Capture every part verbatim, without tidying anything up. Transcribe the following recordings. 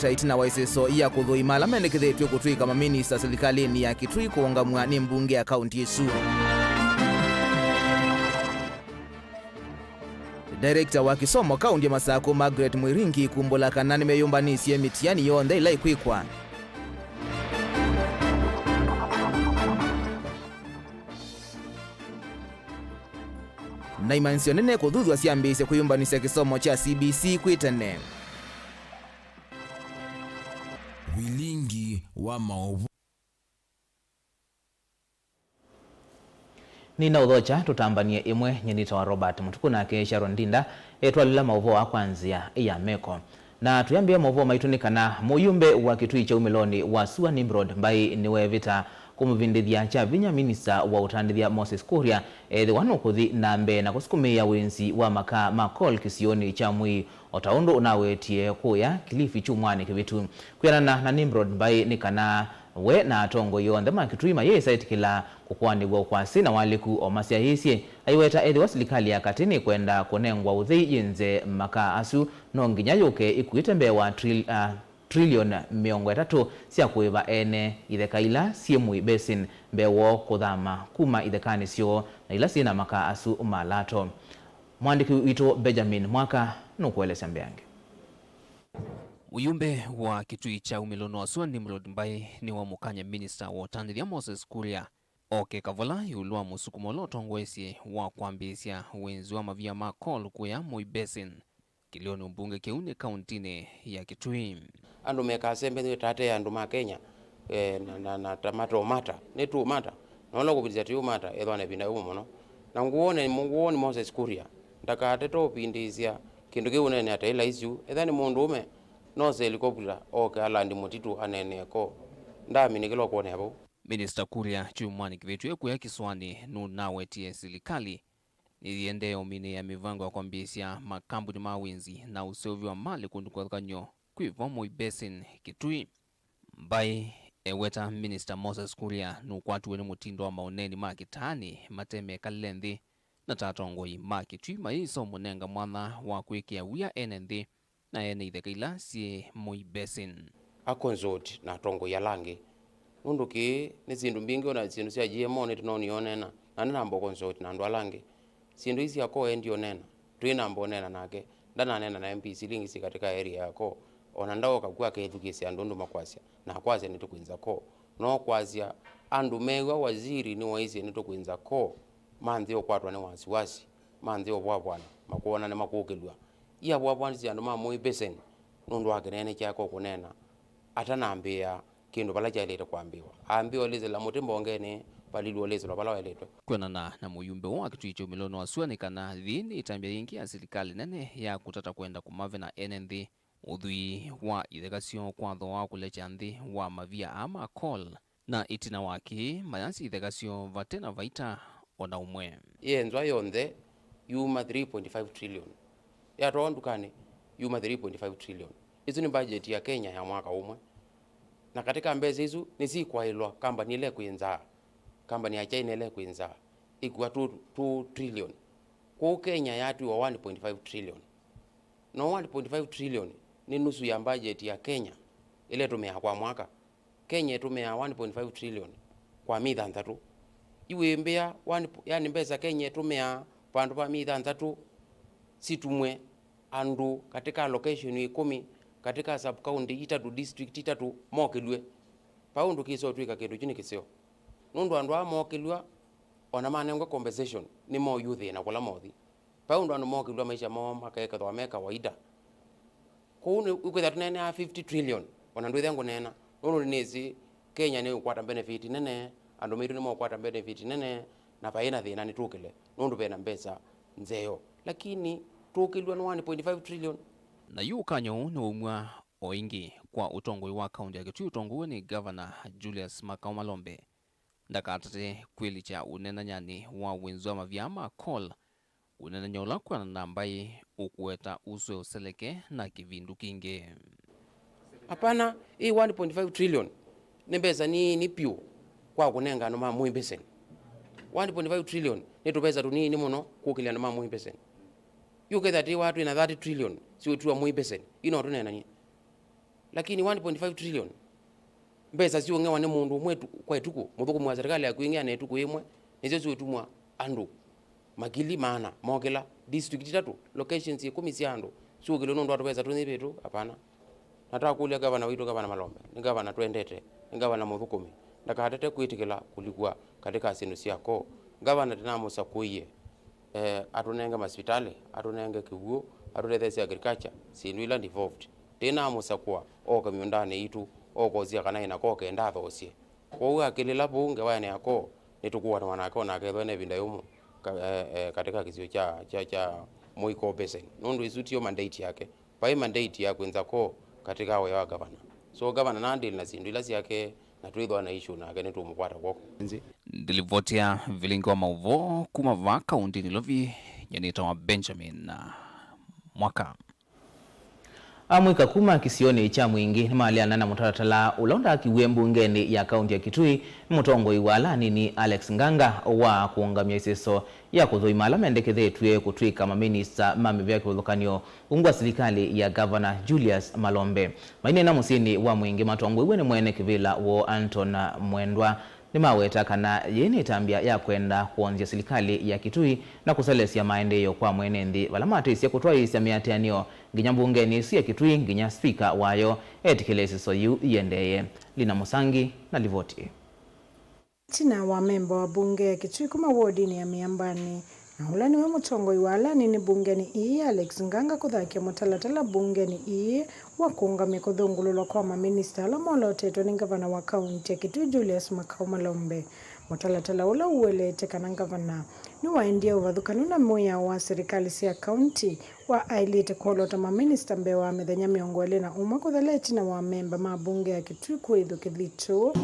Ta itina wa ĩseso ya kũthũima ala mendekethĩtw'e kũtw'ĩka maminista silikalĩnĩ ya Kitui kũũngamw'a nĩ mbunge ya kaunti ĩsu. Director wa kĩsomo kaunti ya Masakũ, Margaret Mwiringi, kumbũla kana nĩmeyũmbanĩsye mĩtiani yonthe ĩla ĩkwĩkwa. Na imanyĩsyo nene kũthuthw'a syambĩĩsye kwĩyũmbanĩsya kĩsomo kya C B C kwĩ tene. Vilingi wa maũvoo. Nĩnaũthokya tũtambanie ĩmwe, nyie nĩtawa Robert Mũtukũ, nake Sharon Ndinda etwalĩla maũvoo aa kwa nzĩa ya meko. Na tũyambĩĩa maũvoo maitũ nĩ kana mũyumbe wa Kitui kya umĩlonĩ wa sua Nimrod Mbai nĩwevĩta kũmũvindĩthya kya vinya minista wa ũtandĩthya Moses Kuria ethĩwa nũkũthi na mbee na kũsukumĩĩa wĩnzi wa makaa ma coal kĩsionĩ kya Mwii, o ta ũndũ ũnawetie kũya Kilifi kyumwanĩ kĩvĩtu. Kwĩanana na Nimrod Mbai nĩ kana we na atongoi onthe ma Kitui mayĩsa ĩtĩkĩla kũkũanĩw'a ũkwasi na walĩku o masyaĩĩsye, aiweta ethĩwa silikalĩ ya katĩ nĩkwenda kũnengwa ũthei yĩnze makaa asu, no nginya yũke ĩkuĩte mbee wa tril-, ah, trilioni mĩongo ĩtatũ sya kũĩva ene itheka ila syĩ Mwii Basin mbee woo kũthama kuma ithekanĩ syoo na ila syĩ na makaa asu ma lato. Mwandĩki witũ Benjamin Mwaka nũkũelesya mbeange. Mũyumbe wa Kitui kya umĩlonĩ wa sua Nimrod Mbai nĩwamũkany'a minista wa ũtandĩthya Moses Kuria oke kavola ĩũlũ wa mũsukumo ũla ũtongoesye wa kwambĩĩsya wĩnzi wa mavia ma coal kũya Mwii Basin, kĩlĩonĩ mbunge kĩu nĩ kauntinĩ ya Kitui. Andũ mekasembe nĩ ta ate andũ ma Kenya, eh, na, na, na ta matomata, nĩ tũmata, na ũla kũvĩtĩsya tũmata ethwa na ĩvinda yũmũ mũno. Na ngũwone, ngũwone Moses Kuria ndakatete ũvindĩĩsya kĩndũ kĩu ũnene ata ila isu, ethwa nĩ mũndũ ũme, nose helikopta oke alandi mũtitũ aneenee ko. Ndamini kĩla ũkwonea vau. Minista Kuria kyumwanĩ kĩvĩtu ekũya kĩsũanĩ nũnawetie silikalĩ nĩyĩendee ũminĩĩa mĩvango ya kwambĩĩsya makambuni ma wĩnzi na ũseũvyo wa malĩ kũndũ kĩvathũkany'o kwĩ vo Mwii Basin, Kitui. Mbai eweta Minista Moses Kuria nũkwatiwe nĩ mũtindo wa maũneeni ma kĩtaanĩ mate mekalĩle nthĩ, na ta atongoi ma Kitui mayĩsa ũmũnenga mwanya wa kwĩkĩa wia ene nthĩ na ene itheka ila syĩ Mwii Basin. A consult na atongoi ala angĩ. Nũndũ kĩĩ nĩ syĩndũ mbingĩ, ona syĩndũ sya G M O nĩtũnoonie ũneena, na nĩnamba consult na andũ ala angĩ. Syĩndũ ii sya ko endi ũneena, twĩnamba ũneena nake. Ndananeena na M P silingi syĩ katika area ya ko, ona ndaoka ku akethukĩĩsya andũ ũndũ makwasya, na akwasya nĩtũkwĩnza ko. No kwasya andũ mew'a waziri nĩwaisye nĩtũkwĩnza ko, manthĩ ũkwatwa nĩ wasiwasi, manthĩ ũvwavwana, makwona nĩmakũkĩlw'a. Iavwavwanisye andũ ma Mwii Basin nũndũ wa kĩneenĩ kyake ũkũneena atanambĩĩa kĩndũ vala kyaĩlĩte kwambĩĩwa. Ambĩĩa ũlĩsĩla mũtĩ mbongenĩ, valilwe ũlĩsĩlwa vala waĩlĩtwe. Kwĩanana na mũyumbe wa Kitui kya umĩlonĩ wa sua nĩ kana thĩ nĩ ĩtambya yĩngĩ ya silikalĩ nene ya kũtata kwenda kũmavena ene nthĩ ũthwii wa itheka syoo kwa thooa wa kũlekya nthĩ wa mavia aa ma coal. Na ĩtina wa kĩĩ, mayasya itheka syoo vate na vaita o na ũmwe. Yenzwa yonthe yuma three point five trillion. Yatwawa ndukanĩ, yuma three point five trillion. Ĩsu nĩ budget ya Kenya ya mwaka ũmwe. Na katika mbesa isu, nĩsikwaĩlwa kambani ĩla ĩkwĩnzaa. Kambani ya China ĩla ĩkwĩnzaa, ĩkua two, two trillion. Kwoou Kenya yatwiwa one point five trillion. No one point five trillion nĩ nusu ya budget ya Kenya ĩla ĩtũmĩaa kwa mwaka. Kenya ĩtũmĩaa one point five trillion kwa mĩi thanthatũ. Yu wĩmbĩa one po-, yani mbesa Kenya ĩtũmĩaa vandũ va mĩi thanthatũ situmwe andũ katika location ikũmi, katika sub county itatũ, district itatũ, mokĩlw'e. Vai ũndũ kĩsa ũtw'ĩka kĩndũ kyu nĩ kĩseo. Nũndũ andũ aa mokĩlw'a, ona manengwa compensation, nĩmoyũthĩna kũla mothi. Vai ũndũ andũ mokĩlw'a maisha moo makekethwa me kawaida. Kwoou nĩ, ũkwĩthĩa tũneenea fifty trillion, ona ndwĩthĩa ngũneena, nũndũ nĩnĩsĩ Kenya nĩũkwata benefit nene, andũ maitũ nĩmeũkwata benefit nene, na vai na thĩna nĩtũkĩle, nũndũ ve na mbesa nzeo. Lakini tũkĩlw'a nĩ one point five trillion. Na yu ũkany'o ũũ nĩwaumw'a o ĩngĩ kwa ũtongoi wa kaunti ya Kitui ũtongoew'e nĩ Gavana Julius Makau Malombe. Ndakatate kwĩlikya ũnenanyanĩ wa wĩnzi wa mavia ma coal, ũnenany'a ũla kwĩanana na mbaĩ ũkũweta ũswe ũseleke na kĩvindu kingĩ. Hapana, hii one point five trillion nĩ mbesa nini piũ kwa kũnenga andũ ma Mwii Basin. One point five trillion nĩ tũmbesa tũnini mũno kũkĩlya andũ ma Mwii Basin. Yu ũkethĩa atĩ wa twĩ na thirty trillion siũtiwa Mwii Basin, ino tũnenanie. Lakini one point five trillion, mbesa siũng'ewa nĩ mũndũ ũmwe tu-, kwa ĩtukũ, mũthũkũmi wa serikali akwĩng'ea na ĩtukũ ĩmwe, nĩsyo siũtumwa andũ makili maana mokĩla district itatũ, locations ikũmi sya andũ syũkĩlwe nũndũ wa tũvesa tũnyivĩtu? Hapana. Na twakũlya gavana witũ, Gavana Malombe, nĩ gavana twendete, nĩ gavana mũthũkũmi, ndakatate kwĩtĩkĩla kũlikwa katika syĩndũ sya koo. Gavana tĩnamũsakũie, eh, atũnenge masivitalĩ, atũnenge kĩw'ũ, atũtetheesye agriculture, syĩndũ ila devolved. Tĩnamũsakũa oke mĩũndanĩ yitũ, okosya kana ĩna koo kenda athoosye. Kwoou akĩlĩla vau ngewaenĩ ya koo, nĩtũkũanĩwa nake o na akethĩwa ena ĩvinda yũmũ ka-, eh, eh, katika kĩsio kya, kya, kya Moi Koo Basin, nũndũ ĩsu tiyo mandate yake. Vai mandate ya kwĩnza koo katika wĩa wa gavana. So gavana na deal na syĩndũ ila syake, na twĩthwa na issue nake nĩtũmũkwata kw'oko. Ndilivoti ya vilingi wa maũvoo kuma vaa kaũntĩnĩ Nairobi, nyanĩtawa Benjamin Mwaka. Amũika kuma kĩsionĩ kya Mwingĩ nĩmaleana na mũtalatala ũla ũndaakiw'e mbungenĩ ya kaũntĩ ya Kitui nĩ mũtongoi wa ala anini Alex Nganga wa kũũngamya ĩseso ya kũthũima ala mendekethetw'e kũtw'ĩka maminista ma mĩvĩa kĩvathũkany'o ungu wa silikalĩ ya Gavana Julius Malombe. Maineena mũsyĩnĩ wa Mwingĩ matongoew'e nĩ mwene kĩvĩla woo Anton Mwendwa, nĩmaweta kana yĩĩ nĩ ĩtambya ya kwenda kwonzya silikalĩ ya Kitui na kũselesya maendeeo kwa mwene nthĩ, vala matĩsye kũtwaĩĩsya mĩatĩanĩo nginya mbungenĩ ĩsu ya Kitui, nginya spika wayo etĩkĩle ĩseso yĩu yĩendeeye. Lina Mũsangi na livoti ĩĩ. Ĩtina wa memba wa mbunge ya Kitui kuma wodinĩ ya Mĩambanĩ, na ũla nĩwe mũtongoi wa ala anini mbungenĩ ĩĩ, Alex Nganga, kũthakya mũtalatala mbungenĩ ĩĩ wa kũũngamya kũthũngũlũlwa kwa maminista ala molotetwe nĩ ngavana wa kaũntĩ ya Kitui, Julius Makau Malombe. Mũtalatala ũla ũeleete kana ngavana nĩwaendie ũvathũkanu na mwĩao wa silikalĩ sya kaũntĩ wa aĩlĩte kwolota maminista mbee wa mĩthenya mĩongo ĩlĩ na ũmwe kũthela ĩtina wa amemba ma mbunge ya Kitui kũĩthw'a kĩthitũ.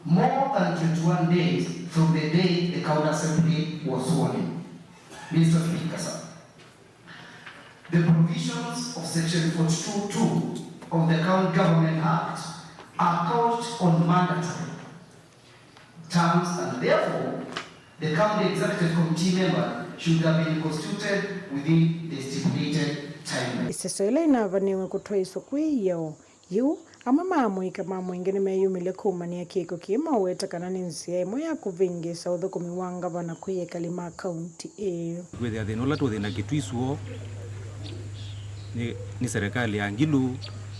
More than twenty-one days from the day the county assembly was sworn in. Mister Speaker, sir, the provisions of Section forty-two two of the County Government Act are couched on mandatory terms, and therefore the County Executive Committee member should have been constituted within the stipulated time. Ĩseso ĩla ĩnavanĩwe kũtwaĩswa kwĩ ĩao yĩu, amwe ma amũika ma Mwingĩ nĩmeyumĩlye kũumanĩa kĩko kĩĩ maweta kana nĩ nzĩa ĩmwe ya kũvĩngĩĩsa ũthũkũmi wa ngavana kwĩ ekali ma kaunti ĩĩ. Kwĩthĩa thĩna ũla tũthĩna Kitui suo nĩ, nĩ serikali ya Ngilu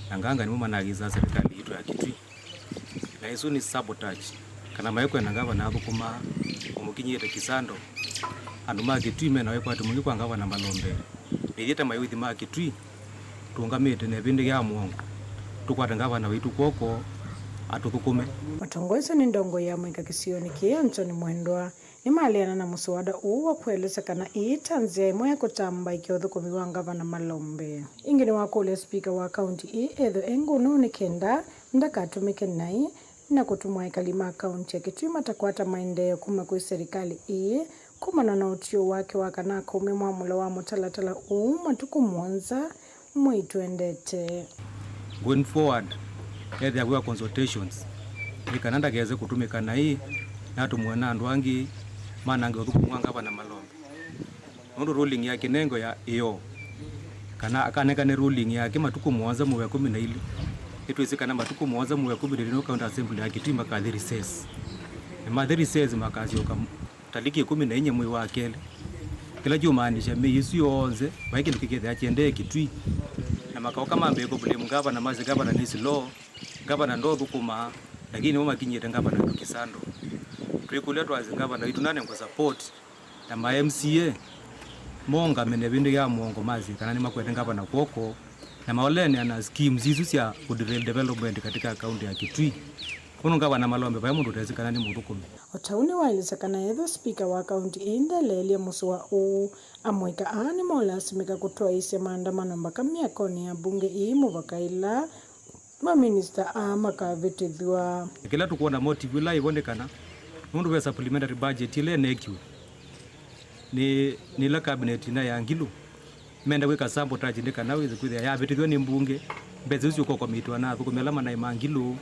na Nganga nĩmo manangĩĩsaa serikali yitũ ya Kitui. Na ĩsu nĩ sabotage, kana maikwenda ngavana athũkũma ũmũkinyĩte kĩsando. Andũ ma Kitui mena wĩkwatyo mũingĩ kwa ngavana Malombe. Mĩthiĩte mayuthi ma Kitui tũũngamĩte na ĩvĩndĩ ya mũongo, tũkwate ngavana witũ kw'oko atũthũkũme. Mũtongoi ũsu nĩ ndongoi ya amũika kĩsionĩ kĩĩ, Anthony Mwendwa, nĩmaleana na mũswada ũũ wa kũelesya kana ĩĩ ta nzĩa ĩmwe ya kũtambaĩkya ũthũkũmi wa ngavana Malombe. Ĩngĩ nĩwakũlya spika wa kaunti ĩĩ ethwe e ngũnũũ nĩ kenda ndakatũmĩke naĩ na kũtuma ekali ma kaunti ya Kitui matakwata maendeeo kuma kwĩ serikali ĩĩ kumana na ũtw'ĩo wake wa kana akaumya mwamũlo wa mũtalatala ũũ matukũ mũonza mwei twendete. Going forward, ethĩa kwĩka consultations nĩ kana ndakese kũtũmĩka naĩ na atũmwe na andũ angĩ manange ũthũkũmi wa ngavana Malombe. Nũndũ ruling ya kĩnengo ya ĩyo, kana akanengane ruling yake matukũ mũonza mũvĩa ĩkũmi na ilĩ, nĩtwĩsĩ kana matukũ mũonza mũvĩa ĩkũmi na ilĩ nĩyo County Assembly ya Kitui makathi recess. Na mathi recess makasyoka m-, taliki ĩkũmi na inya mwei wa kelĩ. Kĩla kyũmaanisha mĩĩ ĩsu yonthe vai kĩndũ kĩkethĩa kyendee Kitui. Na makaũka mambĩĩe kũblame ngavana, masye ngavana nĩ slow, ngavana ndothũkũmaa, lakini nĩmo makinyĩte ngavana kĩsando. Twĩkũlya twasye ngavana witũ nanengwe support. Na ma M C A mongame na ĩvĩndĩ ya mũongo masye kana nĩmakwete ngavana kw'oko na maũleenea na schemes isu sya kũderail development katika kaunti ya Kitui. Kũno ngavana Malombe vai mũndũ ũtesĩ kana nĩ mũthũkũmi. O ta ũu nĩwaelesya kana ethĩwa spika wa kaunti ĩĩ ndeleelye mũsoa ũũ, amũika aa nĩmolasimĩka kũtwaĩĩsya maandamano mbaka myakonĩ ya mbunge ĩĩ mũvaka ĩla maminista aa makavĩtĩthw'a. Kĩla tũkwona motive ĩla ĩvo nĩ kana nũndũ ve supplementary budget ĩla ĩneekiwe nĩ, nĩ ĩla cabinet ĩna ya Ngilu, menda kwĩka sabotage nĩ kana wĩse kwĩthĩa yavĩtĩthw'a nĩ mbunge, mbesa isu syũkokomitwa na athũkũmi ala manaĩ ma Ngilu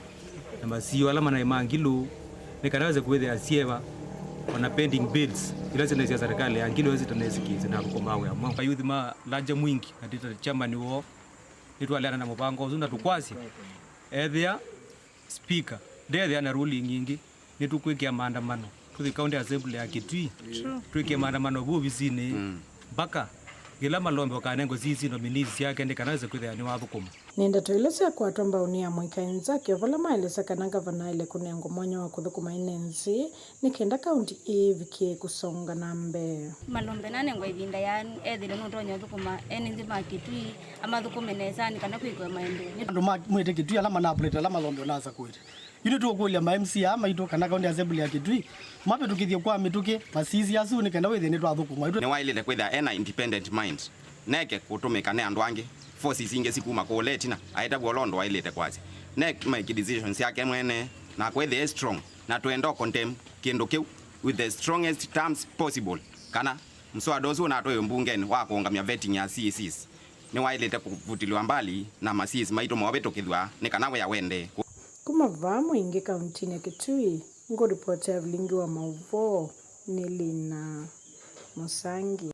na ma C E O ala manaĩ ma Ngilu, nĩ kana wĩse kwĩthĩa syeva ona pending bills ila syĩnaĩ sya serikali ya Ngilu ila sitanesikĩĩsye na athũkũmaa wĩa mwao. Ayuthi ma Laja Mwingi na ndĩ ta chairman woo, nĩtwaleana na mũvango ũsu na tũkwasya Ethĩa speaker ndethĩa na ruling ĩngĩ, nĩtũkwĩkĩa maandamano tũthi county assembly ya Kitui. Twĩkĩe maandamano vu ovisinĩ mpaka yĩla Malombe ũkanengwe C E C nominees syake nĩ kana wĩse kwĩthĩa nĩwathũkũma. Nĩ ndeto ila syakwatwa mbaũnĩ ya mũika Nzaki, o vala maelesya kana ngavana aĩle kũnengwa mwanya wa kũthũkũma ĩnĩ nzĩ nĩ kenda kaunti ĩĩ ĩvikĩe kũsonga na mbee. Malombe nanengwa ĩvinda yaanu, ethĩle nũtonya ũthũkũma ene nthĩ ma Kitui, amathũkũme nesa nĩ kana kwĩkwe maendeeo. Andũ ma mwĩte Kitui ala manapulĩte ala Malombe ũnasakũĩte. Yu nĩtũkũlya ma M C A maitũ kana County Assembly ya Kitui mavĩtũkĩthye kwa mĩtũkĩ masisi asu nĩ kenda wĩthĩe nĩtwathũkũma. Nĩwaĩlĩte kwĩthĩa ena independent mind. Neke kũtũmĩka nĩ andũ angĩ, forces ingĩ sikuma kũũla ĩtina, aĩtavw'a ũla ũndũ waĩlĩte kwasya. Neke make decisions syake mwene, na kwĩthĩa e strong, na twenda ũ condemn kĩndũ kĩu with the strongest terms possible, kana mswada ũsu ũnatwaĩwe mbungenĩ wa kũũngamya vetting ya C E Cs nĩwaĩlĩte kũvutilwa mbali na ma C Es maitũ movĩtũkĩthw'a nĩ kana wĩa wende. Kuma vaa Mwingi kauntinĩ ya Kitui, ngũripotĩa vilingi wa maũvoo nĩ Lina Mũsangi.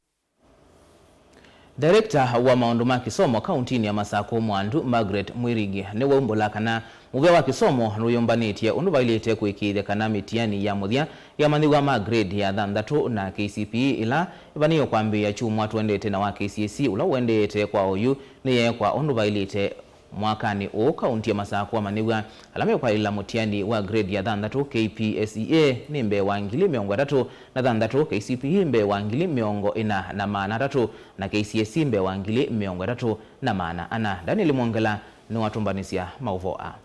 Director wa maũndũ ma kĩsomo kauntinĩ ya Masakũ Mwandu, Margaret Mwirigi, nĩwaumbũla kana mũvĩa wa kĩsomo nũyũmbanĩtye ũndũ vaĩlĩte kũĩkĩĩthya kana mĩtiani ya mũthya ya amanyĩw'a ma grade ya thanthatũ na K C P E ĩla ĩvanĩĩwe kwambĩĩa kyumwa tũendete na wa K C S E ũla ũendeete kwa oyu nĩyeekwa ũndũ vaĩlĩte mwakanĩ ũũ kaunti ya Masakũ. Amanyĩw'a ala mekwaĩlĩla mũtiani wa grade ya thanthatũ K P S E A nĩ mbee wa ngili mĩongo ĩtatũ na thanthatũ, K C P E mbee wa ngili mĩongo ĩna na maana atatũ, na K C S E mbee wa ngili mĩongo ĩtatũ na maana ana. Daniel Mwongela nĩwatũmbanĩsya maũvoo aa.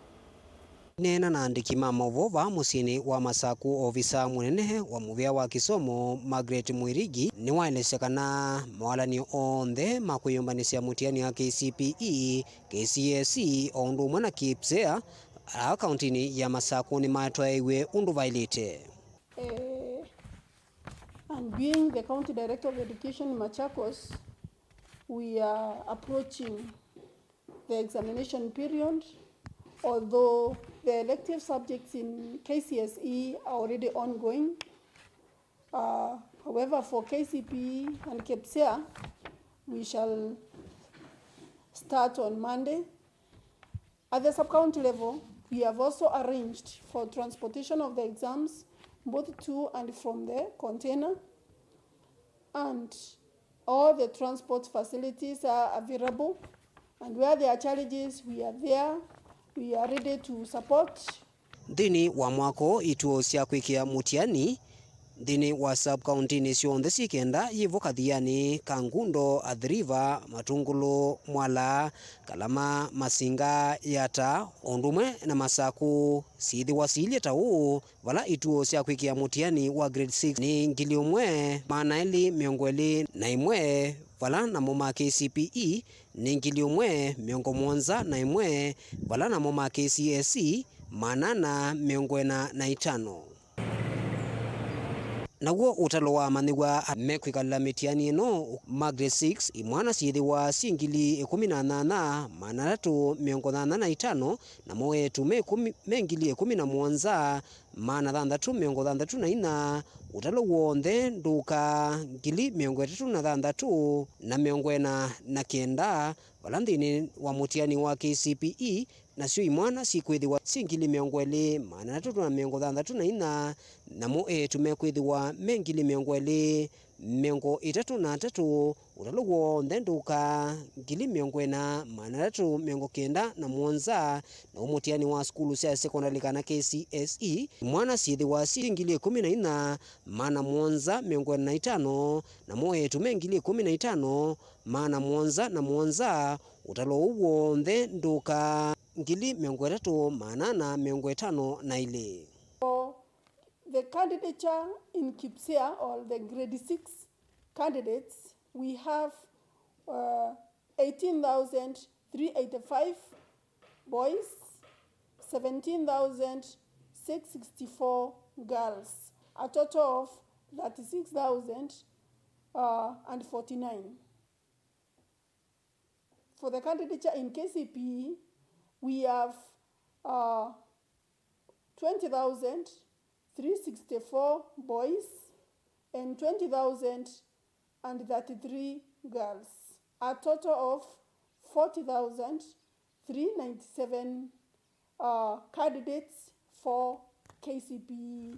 Neena na andĩki ma maũvoo vaa mũsyĩnĩ wa Masakũ, ovisa mũnene wa mũvĩa wa kĩsomo Margaret Mwirigi nĩwaelesya kana mawalany'o onthe ma kwĩyũmbanĩsya mũtiani wa K C P E, K C S E o ũndũ ũmwe na K P S E A aa kauntinĩ ya Masakũ nĩmatwaĩiw'e ũndũ vaĩlĩte. Eh, and being the County Director of Education in Machakos, we are approaching the examination period, although the elective subjects in K C S E are already ongoing. Uh, however, for K C P E and K P S E A, we shall start on Monday. At the sub-county level, we have also arranged for transportation of the exams, both to and from the container, and all the transport facilities are available, and where there are challenges, we are there, we are ready to support. Nthĩnĩ wa mwaka ũũ, ituo sya kwĩkĩa mũtiani nthĩnĩ wa sub-kauntinĩ syonthe syĩ kenda yĩ vo Kathiani, Kangundo, Athi River, Matungulu, Mwala, Kalama, Masinga, Yata, o ũndũ ũmwe na Masakũ, syĩthĩwa siilye ta ũũ, vala ituo sya kwĩkĩa mũtiani wa grade six nĩ ngili ĩmwe, maana elĩ mĩongo ĩlĩ na ĩmwe, vala namo ma K C P E nĩ ngili ĩmwe, mĩongo mũonza na ĩmwe, vala namo ma K C S E maana ana mĩongo ĩna na itano. Naw'o ũtalo wa amanyĩw'a mekwĩkalĩla mĩtiani ĩno ma grade six, imwana syĩthĩwa syĩ ngili ĩkũmi na nyanya, maana atatũ mĩongo nyanya na itano, namo eĩtu me ĩkũmi, me ngili ĩkũmi na mũonza, maana thanthatũ mĩongo thanthatũ na inya, ũtalo w'onthe ndũka ngili mĩongo ĩtatũ na thanthatũ na mĩongo ĩna na kenda, vala nthĩnĩ wa mũtiani wa K C P E, nasyo imwana sikwĩthĩwa syĩ ngili mĩongo ĩlĩ, maana atatũ na mĩongo thanthatũ na inya, namo eĩtu mekwĩthĩwa me ngili mĩongo ĩlĩ, mĩongo ĩtatũ na atatũ, ũtalo w'onthe ndũka ngili mĩongo ĩna, maana atatũ mĩongo kenda na mũonza, na ũmũtiani wa sukulu sya sekondalĩ kana K C S E, imwana syĩthĩwa syĩ ngili ĩkũmi na inya, maana mũonza mĩongo ĩna na itano, namo eĩtu me ngili ĩkũmi na itano, maana mũonza na mũonza, ũtalo ũu w'onthe ndũka ngili mĩongo ĩtatũ, maana ana mĩongo ĩtano na ilĩ. For the candidature in K P S E A or the grade six candidates, we have, uh, eighteen thousand three eighty-five boys, seventeen thousand six sixty-four girls, a total of thirty-six thousand, uh, and forty-nine. For the candidature in K C P E, we have, uh, twenty thousand three sixty-four boys and twenty thousand and thirty-three girls, a total of forty thousand three ninety-seven uh, candidates for K C P E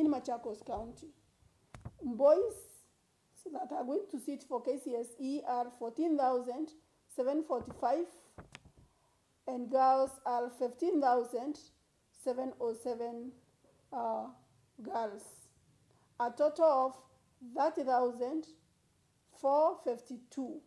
in Machakos County. Boys that are going to sit for K C S E are fourteen thousand seven forty-five and girls are fifteen thousand seven oh seven, uh, girls. A total of thirty thousand four fifty-two.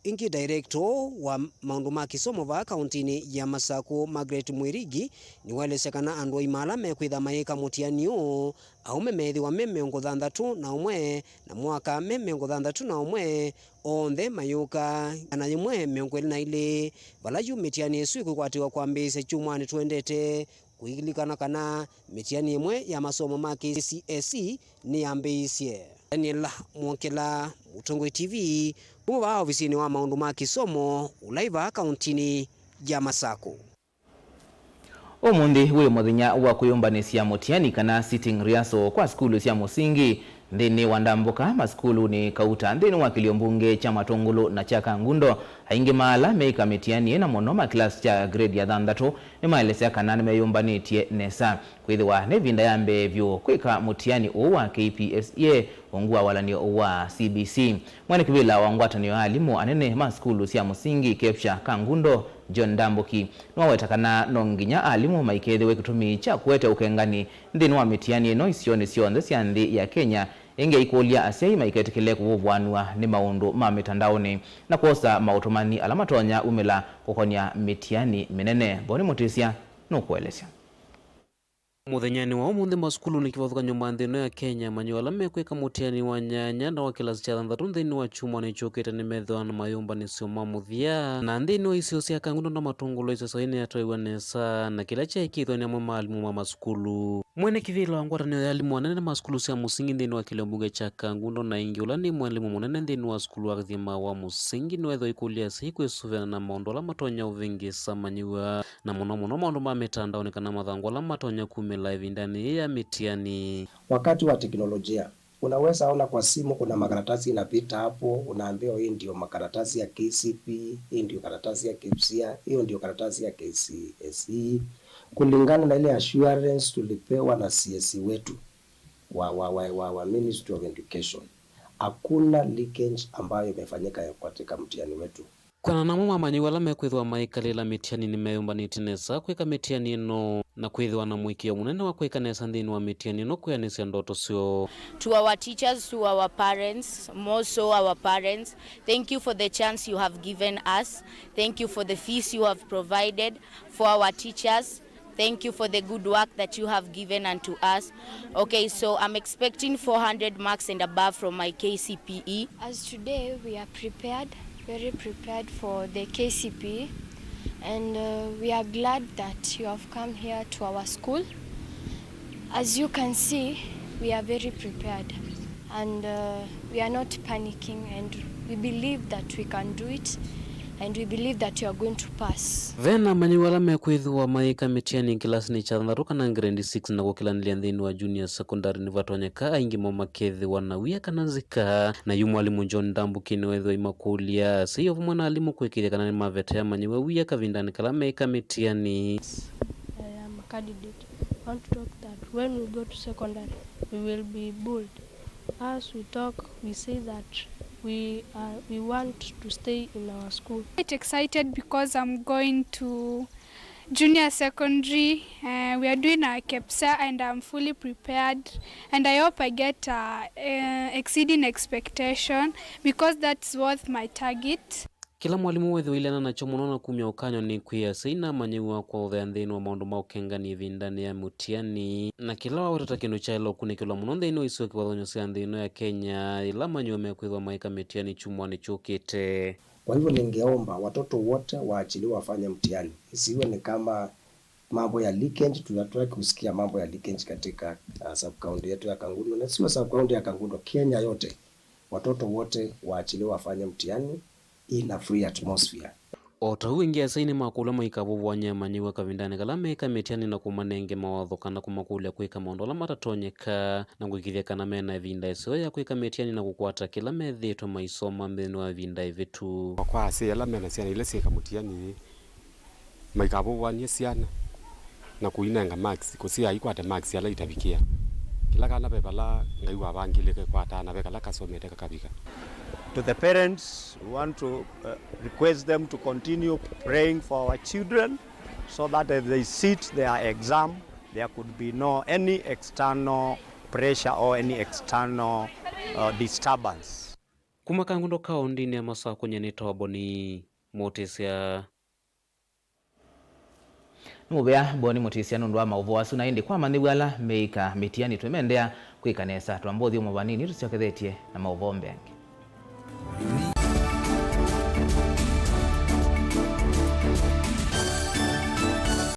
Ĩngĩ, director wa maũndũ ma kĩsomo vaa kaũntĩnĩ ya Masakũ, Margaret Mwirigi, nĩwaelesya kana andũ aima ala mekwĩtha mayĩka mũtiani ũũ, aũme meethĩwa me mĩongo thanthatũ na ũmwe na mo aka me mĩongo thanthatũ na ũmwe, onthe mayũka ĩana yĩmwe mĩongo ĩlĩ na ilĩ, vala yu mĩtiani ĩsu ĩkwĩkwatĩwa kwambĩĩsya kyumwanĩ tũendete. Kũilikana kana mĩtiani ĩmwe ya masomo ma K C S E nĩyambĩĩisye. Daniel Mwongela, Mũtongoi T V, kuma vaa ovisinĩ wa maũndũ ma kĩsomo ũla ĩ vaa kaũntĩnĩ ya Masakũ. Ũmũnthĩ wĩ mũthenya wa kwĩyũmbanĩsya mũtiani kana sitting rehearsal kwa sukulu sya mũsingi. Nthĩnĩ wa ndambũka masukulunĩ kauta nthĩnĩ wa kĩlio mbunge kya Matũngũlũ na kya Kangundo, aingĩ ma ala meĩka mĩtiani ĩno, mũno ma kĩlasi kya grade ya thanthatũ, nĩmaelesya kana nĩmeyũmbanĩtye nesa kwĩthĩwa nĩ ĩvinda ya mbee vyũ kwĩka mũtiani ũũ wa K P S E A ungu wa walany'o wa C B C. Mwene kĩvĩla wa ngwatanĩo ya alimũ anene ma sukulu sya mũsingi, KEPSHA, Kangundo John Ndambũki, nĩwaweta kana no nginya alimũ maikethĩwe kĩtumi kya kũete ũkengani nthĩnĩ wa mĩtiani ĩno isionĩ syonthe sya nthĩ ya Kenya, ĩngĩ aikũlya asyai maiketĩkĩle kũvũvũanw'a nĩ maũndũ ma mĩtandaonĩ na kwosa maũtũmani ala matonya umĩla kũkonya mĩtiani mĩnene. Boni Mũtĩsya nũkũelesya. Mũthenyanĩ wa ũmũnthĩ masukulunĩ kĩvathũkany'o ma nthĩ ĩno ya Kenya, amanyĩw'a ala mekwĩka mũtiani wa nyanya na wa kĩlasi kya thanthatũ nthĩnĩ wa kyumwanĩ kyũkĩte nĩmethĩwa na mayũmbanĩsyo ma mũthya. Na nthĩnĩ wa isio sya Kangundo na Matũngũlũ, ĩseso yĩĩ nĩyatwaiwa nesa, na kĩla kyaĩkĩĩthw'a nĩ amwe ma alimũ ma masukulu. Mwene kĩvĩla wa ngwatanĩo ya alimũ anene ma sukulu sya mũsingi nthĩnĩ wa kĩlio mbunge kya Kangundo na ĩngĩ ũla nĩ mwalimũ mũnene nthĩnĩ wa sukulu wa Kathima wa mũsingi nĩweethĩwa aikũlya asyai kwĩsũvĩana na maũndũ ala matonya ũvĩngĩĩsa amanyĩw'a, na mũno mũno maũndũ ma mĩtandaonĩ kana mathangũ ala matonya kumĩla ĩvindanĩ yĩĩ ya mĩtiani. Wakati wa teknolojia, unaweza ona kwa simu kuna makaratasi inapita hapo, unaambiwa, "Hii ndio makaratasi ya K C P E, hii ndio karatasi ya KPSEA, hiyo ndio karatasi ya K C S E." Kulingana na ile assurance tulipewa na C S E wetu wa, wa, wa, wa, wa Ministry of Education, hakuna leakage ambayo imefanyika katika mtihani wetu. Kwĩanana namo, amanyĩw'a ala mekwĩthĩwa maikalĩla mĩtiani nĩmeyũmbanĩtye nesa kwĩka mĩtiani ĩno na kwĩthĩwa na mũĩkĩĩo mũnene wa kwĩka nesa nthĩnĩ wa mĩtiani ĩno kwĩanĩsya ndoto syoo. To our teachers, to our parents, more so our parents, thank you for the chance you have given us. Thank you for the fees you have provided for our teachers. Thank you for the good work that you have given unto us. Okay, so I'm expecting four hundred marks and above from my K C P E. As today, we are prepared, very prepared for the K C P E, and, uh, we are glad that you have come here to our school. As you can see, we are very prepared. And, uh, we are not panicking, and we believe that we can do it, and we believe that you are going to pass. Ve na amanyĩw'a ala mekwĩthĩwa mayĩka mĩtiani kĩlasinĩ kya thanthatũ kana grade six na kũkĩlanĩlya nthĩnĩ wa junior secondary, nĩvatonyeka aingĩ moo makethĩwa na wia kana nzika. Na yu mwalimũ John Ndambũki nĩweethĩwa aimakũlya asyai o vamwe na alimũ kũĩkĩĩthya kana nĩmavetea amanyĩw'a wia kavindanĩ kala meĩka mĩtiani. I am a candidate. I want to talk that when we go to secondary, we will be bold. As we talk, we say that we are, we want to stay in our school. Quite excited because I'm going to junior secondary. Uh, we are doing our KPSEA and I'm fully prepared. And I hope I get, uh, uh, exceeding expectation because that's worth my target. Kĩla mwalimũ wĩthĩwa aileana nakyo mũno na kumya ũkany'o nĩ kwĩ asyai na amanyĩw'a kwaũthea nthĩnĩ wa maũndũ ma ũkengani ĩvindanĩ ya mũtiani, na kĩla waweta ta kĩndũ kyaĩle ũkunĩkĩlwa mũno nthĩnĩ wa isio kĩvathũkany'o sya nthĩ ĩno ya Kenya, yĩla amanyĩw'a mekwĩthĩwa maĩka mĩtiani kyumwanĩ kyũkĩte. Kwa hivyo ningeomba watoto wote waachiliwe wafanye mtihani. Isiwe ni kama mambo ya leakage, tunataka kusikia mambo ya leakage katika, uh, sub-county yetu ya Kangundo, na sio sub-county ya Kangundo, Kenya yote. Watoto wote waachiliwe wafanye mtihani in a free atmosphere. O ta ũu ĩngĩ, asyai nĩmakũlw'a maikavũvũany'e amanyĩw'a kavindanĩ kala meĩka mĩtiani na kũmanenge mawatho kana kũmakũlya kwĩka maũndũ ala matatonyeka na kũĩkĩĩthya kana me na ĩvinda ĩseo ya kwĩka mĩtiani na kũkwata kĩla methĩĩtwe maisoma nthĩnĩ wa ĩvinda ĩvĩtu. Kwa asyai ala me na syana ila syĩka mũtiani, maikavũvũany'e syana, na kũinenga marks, kũsyaa ikwate marks ala itavikĩa. Kĩla kana ve vala Ngai wavangĩle kekwataa, na ve kala kasomete kakavika. To the parents, we want to, uh, request them to continue praying for our children so that as they sit their exam, there could be no any external pressure or any external, uh, disturbance. Kuma Kangundo kaũndĩnĩ ya Masakũ, nyie nĩ Toboni Mũtĩsya. Nĩ mũvea Boni Mũtĩsya nũndũ wa maũvoo asu, na ĩndĩ kwa amanyĩw'a ala meĩka mĩtianĩ, twĩmendea kwĩka nesa, twamba ũthyũmũa vanini tũsyokethetye na maũvoo mbeange.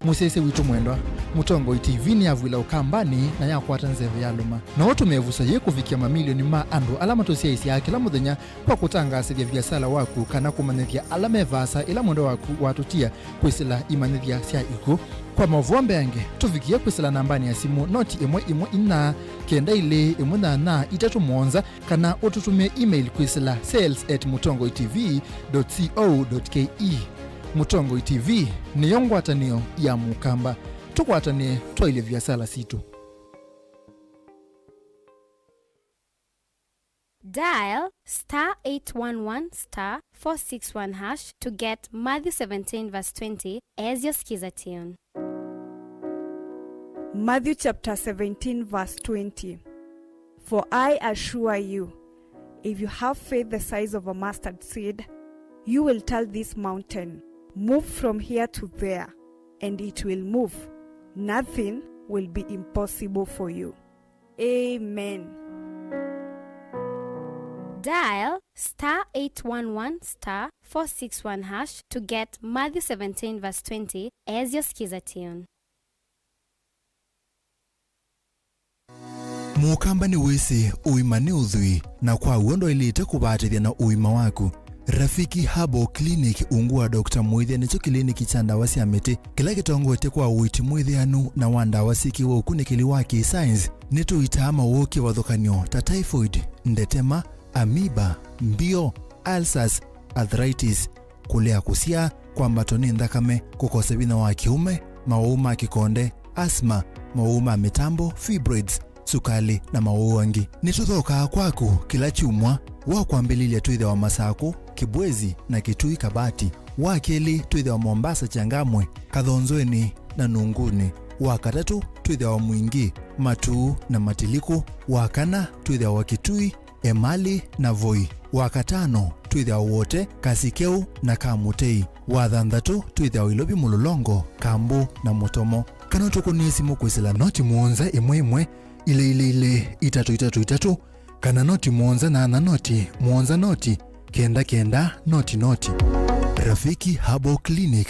Mũsyaĩĩsya witũ mwendwa, Mũtongoi T V nĩyavw'ĩla Ũkambanĩ na yakwata nzeve yalũma. No ũtũme ĩvuso yĩĩ kũvikĩa mamilioni ma andũ ala matũsyaĩĩsyaa kĩla mũthenya kwa kũtangaasĩthya viasala waku kana kũmanyĩthya ala me vaasa ĩla mwendwa waku watũtia kwĩsĩla imanyĩthya sya ikw'ũ. Kwa maũvoo mbeange, tũvikĩe kwĩsĩla nambanĩ ya simũ noti ĩmwe ĩmwe inya kenda ilĩ ĩmwe nyanya itatũ mũonza, kana ũtũtũmĩe email kwĩsĩla sales at mũtongoi T V dot co dot K E. Mũtongoi T V nĩyo ngwatanĩo ya Mũkamba. Tũkwatanĩe twaĩlye viasala sitũ. Dial star eight one one star four six one hash to get Matthew seventeen verse twenty as your Skiza tune. Matthew chapter seventeen verse twenty. For I assure you, if you have faith the size of a mustard seed, you will tell this mountain, "Move from here to there," and it will move. Nothing will be impossible for you. Amen. Dial star eight one one star four six one hash to get Matthew seventeen verse twenty as your Skiza tune. Mũkamba nĩwĩsĩ ũima nĩ ũthwii, na kwa w'o ndwaĩlĩte kũvaatĩthya na ũima waku. Rafiki Herbal Clinic, ungu wa Doctor Mwĩthĩa, nĩkyo kĩliniki kya ndawa sya mĩtĩ kĩla kĩtongoetye kwa ũiiti mwĩthĩanu na wa ndawa syĩkĩwe ũkunĩkĩli wa kĩ-science. Nĩtũitaa mawoo kĩvathũkany'o ta typhoid, ndetema, amoeba, mbio, ulcers, arthritis, kũlea kũsyaa, kwambatwa nĩ nthakame, kũkosa vinya wa kĩũme, mawoo ma kĩkonde, asthma, mawoo ma mĩtambo, fibroids, sukalĩ, na mawoo angĩ. Nĩtũthokaa kwaku kĩla kyumwa. Wa kwambĩlĩlya twĩthĩawa Masakũ, Kĩbwezi, na Kitui Kabati. Wa kelĩ twĩthĩawa Mombasa, Changamwe, Kathonzweni, na Nunguni. Wa katatũ twĩthĩawa Mwingi, Matuu, na Matiliku. Wa kana twĩthĩawa Kitui, Emali, na Voi. Wa katano twĩthĩawa Wote, Kasikeu, na Kamutei. Wa thanthatũ twĩthĩawa Ilovi, Mũlolongo, Kambu, na Mũtomo. Kana ũtũkũnĩe simũ kwĩsĩla noti mũonza ĩmwe ĩmwe, ilĩ ilĩ ilĩ, itatũ itatũ itatũ, kana noti mũonza nyanya noti, mũonza noti, kenda kenda, noti noti. Rafiki Herbal Clinic,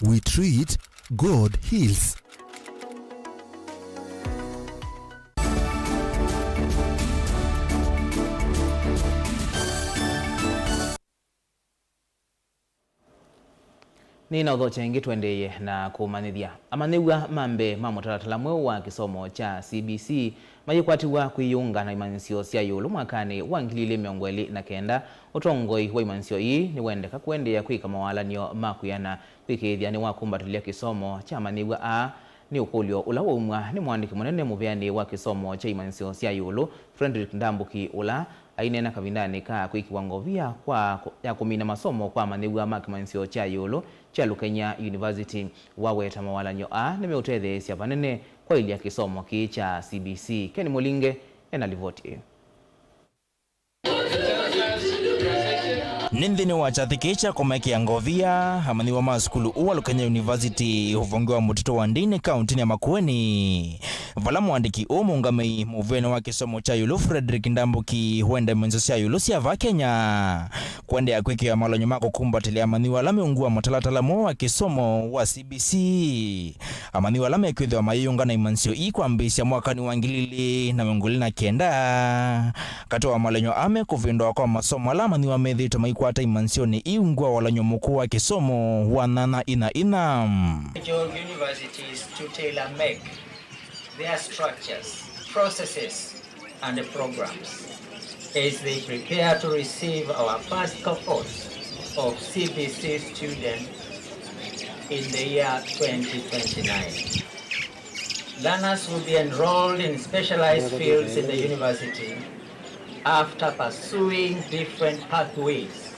we treat, God heals. Nĩ na ũthokya ĩngĩ tũendeeye na kũmanyĩthya. Amanyĩw'a ma mbee ma mũtalatala mweũ wa kĩsomo kya C B C mayĩkwatĩw'a kwĩyĩunga na imanyĩsyo sya ĩũlũ mwakanĩ wa ngili ilĩ mĩongo ĩlĩ na kenda. Ũtongoi wa imanyĩsyo ii nĩwendeka kũendeea kwĩka mawalany'o ma kwĩana kwĩkĩĩthya nĩwakumbatĩlya kĩsomo kya amanyĩw'a aa. Nĩ ũkũlyo ũla waumw'a nĩ mũandĩki mũnene mũveanĩ wa kĩsomo kya imanyĩsyo sya ĩũlũ, Frederick Ndambuki, ũla aineena kavindanĩ ka kwĩkĩwa ngovia kwa, ya kũmina masomo kwa amanyĩw'a ma kĩmanyĩsyo kya ĩũlũ kya Lukenya University. Waweta mawalany'o aa nĩmeũtetheesya vanene kwaĩlya kĩsomo kĩĩ kya C B C. Ken Mũlinge ena livoti ĩĩ. Nĩ nthĩnĩ wa kyathĩ kĩĩ kya kũmekĩa ngovia, amanyĩw'a ma sukulu ũũ wa Lukenya University, ũvonge wa mũtitũ wa Ndini, kaũntĩnĩ ya Makueni, vala mũandĩki ũũ mũũngamĩi mũvĩanĩ wa kĩsomo kya ĩũlũ Frederick Ndambuki wenda imanyĩsyo sya ĩũlũ sya vaa Kenya kũendeea kwĩkĩwa mawalany'o ma kũkumbatĩlya amanyĩw'a ala meungu wa mũtalatala mweũ wa kĩsomo wa C B C. Amanyĩw'a ala mekwĩthĩwa mayĩyũnga na imanyĩsyo ii kwambĩĩsya mwakanĩ wa ngili ilĩ na mĩongo ĩlĩ na kenda. Katĩ wa mawalany'o aa mekũvĩndũa kwa masomo ala amanyĩw'a methĩĩtwe maikwata imanyĩsyonĩ ii ungu wa walany'o mũkũũ wa kĩsomo wa nyanya inya inya. Your universities to tailor make their structures, processes, and programs as they prepare to receive our first cohort of C B C students in the year twenty twenty-nine. Learners will be enrolled in specialized fields in the university after pursuing different pathways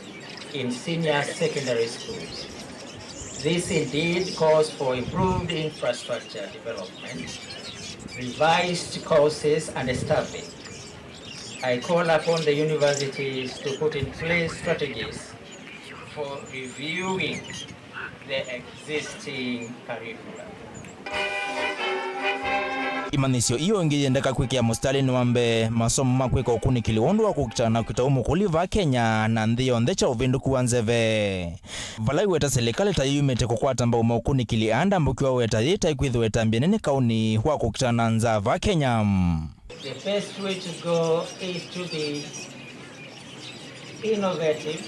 in senior secondary schools. This indeed calls for improved infrastructure development, revised courses and staffing. I call upon the universities to put in place strategies for reviewing the existing curricula. Imanyĩsyo ii o ĩngĩ yĩendeka kwĩkĩa mũsitalĩnĩ wa mbee masomo ma kwĩka ũkunĩkĩli wa ũndũ wa kũkitana na kũkita ũmũkũli vaa Kenya na nthĩ yonthe kya ũvĩndũku wa nzeve, vala iweta silikalĩ ta yĩumĩte kũkwata mbau maũkunĩkĩli aa ndambũkĩwa weta yĩtaĩ kwĩthĩwa ĩtambya nene kaũnĩ wa kũkitana na nzaa vaa Kenya. The best way to go is to be innovative,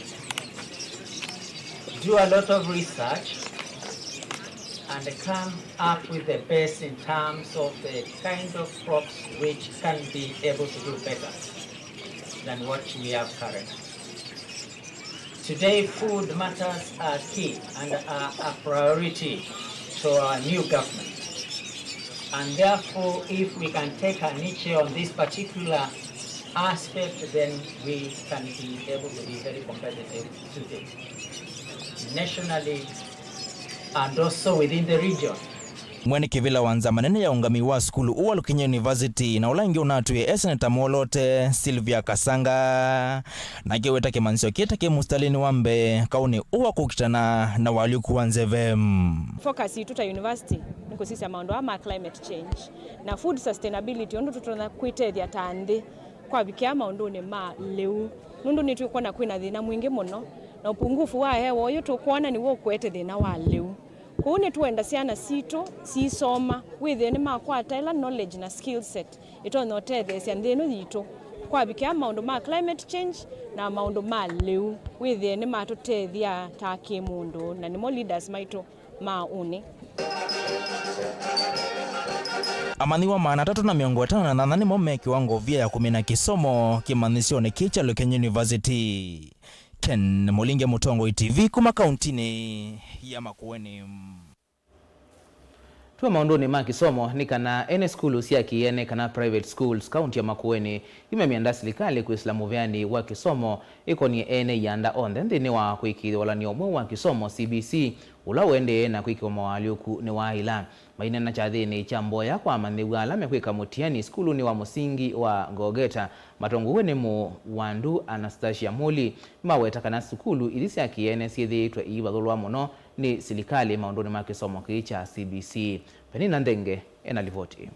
do a lot of research, and come up with the best in terms of the kind of crops which can be able to do better than what we have currently. Today, food matters are key and are a priority to our new government. And therefore, if we can take a niche on this particular aspect, then we can be able to be very competitive today, nationally and also within the region. Mwene kĩvĩla wa nzama nene ya ũngamĩi wa sukulu ũũ wa Lukenya University na ũla ĩngĩ ũnatwĩe e seneta mwoloote Sylvia Kasanga, nake weta kĩmanyĩsyo kĩĩ ta kĩ mũsitalĩnĩ wa mbee kaũnĩ ũũ wa kũkitana na ũalyũku wa nzeve. Focus yitũ ta university nĩ kũsisya maũndũ aa ma climate change na food sustainability, ũndũ tũtonya kwĩtethya ta nthĩ kwavikĩa maũndũnĩ ma lĩu, nũndũ nĩtwĩkwona kwĩna thĩna mwingĩ mũno, na ũpungufu wa hewa ũyũ tũkwona nĩw'o ũkũete thĩna wa lĩu. Kwoou nĩtwenda syana sitũ siisoma, wĩthĩe nĩmakwata ĩla knowledge na skill set ĩtonya ũtetheesya nthĩ ĩno yitũ kwavikĩa maũndũ ma climate change na maũndũ ma lĩu, wĩthĩe nĩmatũtethya ta kĩ-mũndũ na nĩmo leaders maitũ ma ũnĩ. Amanyĩw'a maana atatũ na mĩongo ĩtano na nyanya nĩmo me kĩwango via ya kũmina kĩsomo kĩmanyĩsyonĩ kĩĩ kya Lukenya University. Ken Mũlinge, Mũtongoi T V, kuma kauntinĩ ya Makueni. Twĩ maũndũnĩ ma kĩsomo, nĩ kana ene sukulu sya kĩene kana private schools kaunti ya Makueni imemyenda silikalĩ kwĩsĩla mũveanĩ wa kĩsomo ĩkonie ene ianda onthe nthĩnĩ wa kũĩkĩĩthya walany'o mweũ wa kĩsomo, C B C, ũla ũendee na kwĩkĩwa mawaalyũku nĩ wa ĩla. Maineena kyathĩnĩ kya mboya kwa amanyĩw'a ala mekwĩka mũtiani sukulunĩ wa mũsingi wa Ngogeta, matongow'e nĩ Mũwandu Anastasia Muli, nĩmaweta kana sukulu ithi sya kĩene syĩthĩĩtwe iivathũlwa mũno nĩ silikalĩ maũndũnĩ ma kĩsomo kĩĩ kya C B C. Penina Nthenge ena livoti.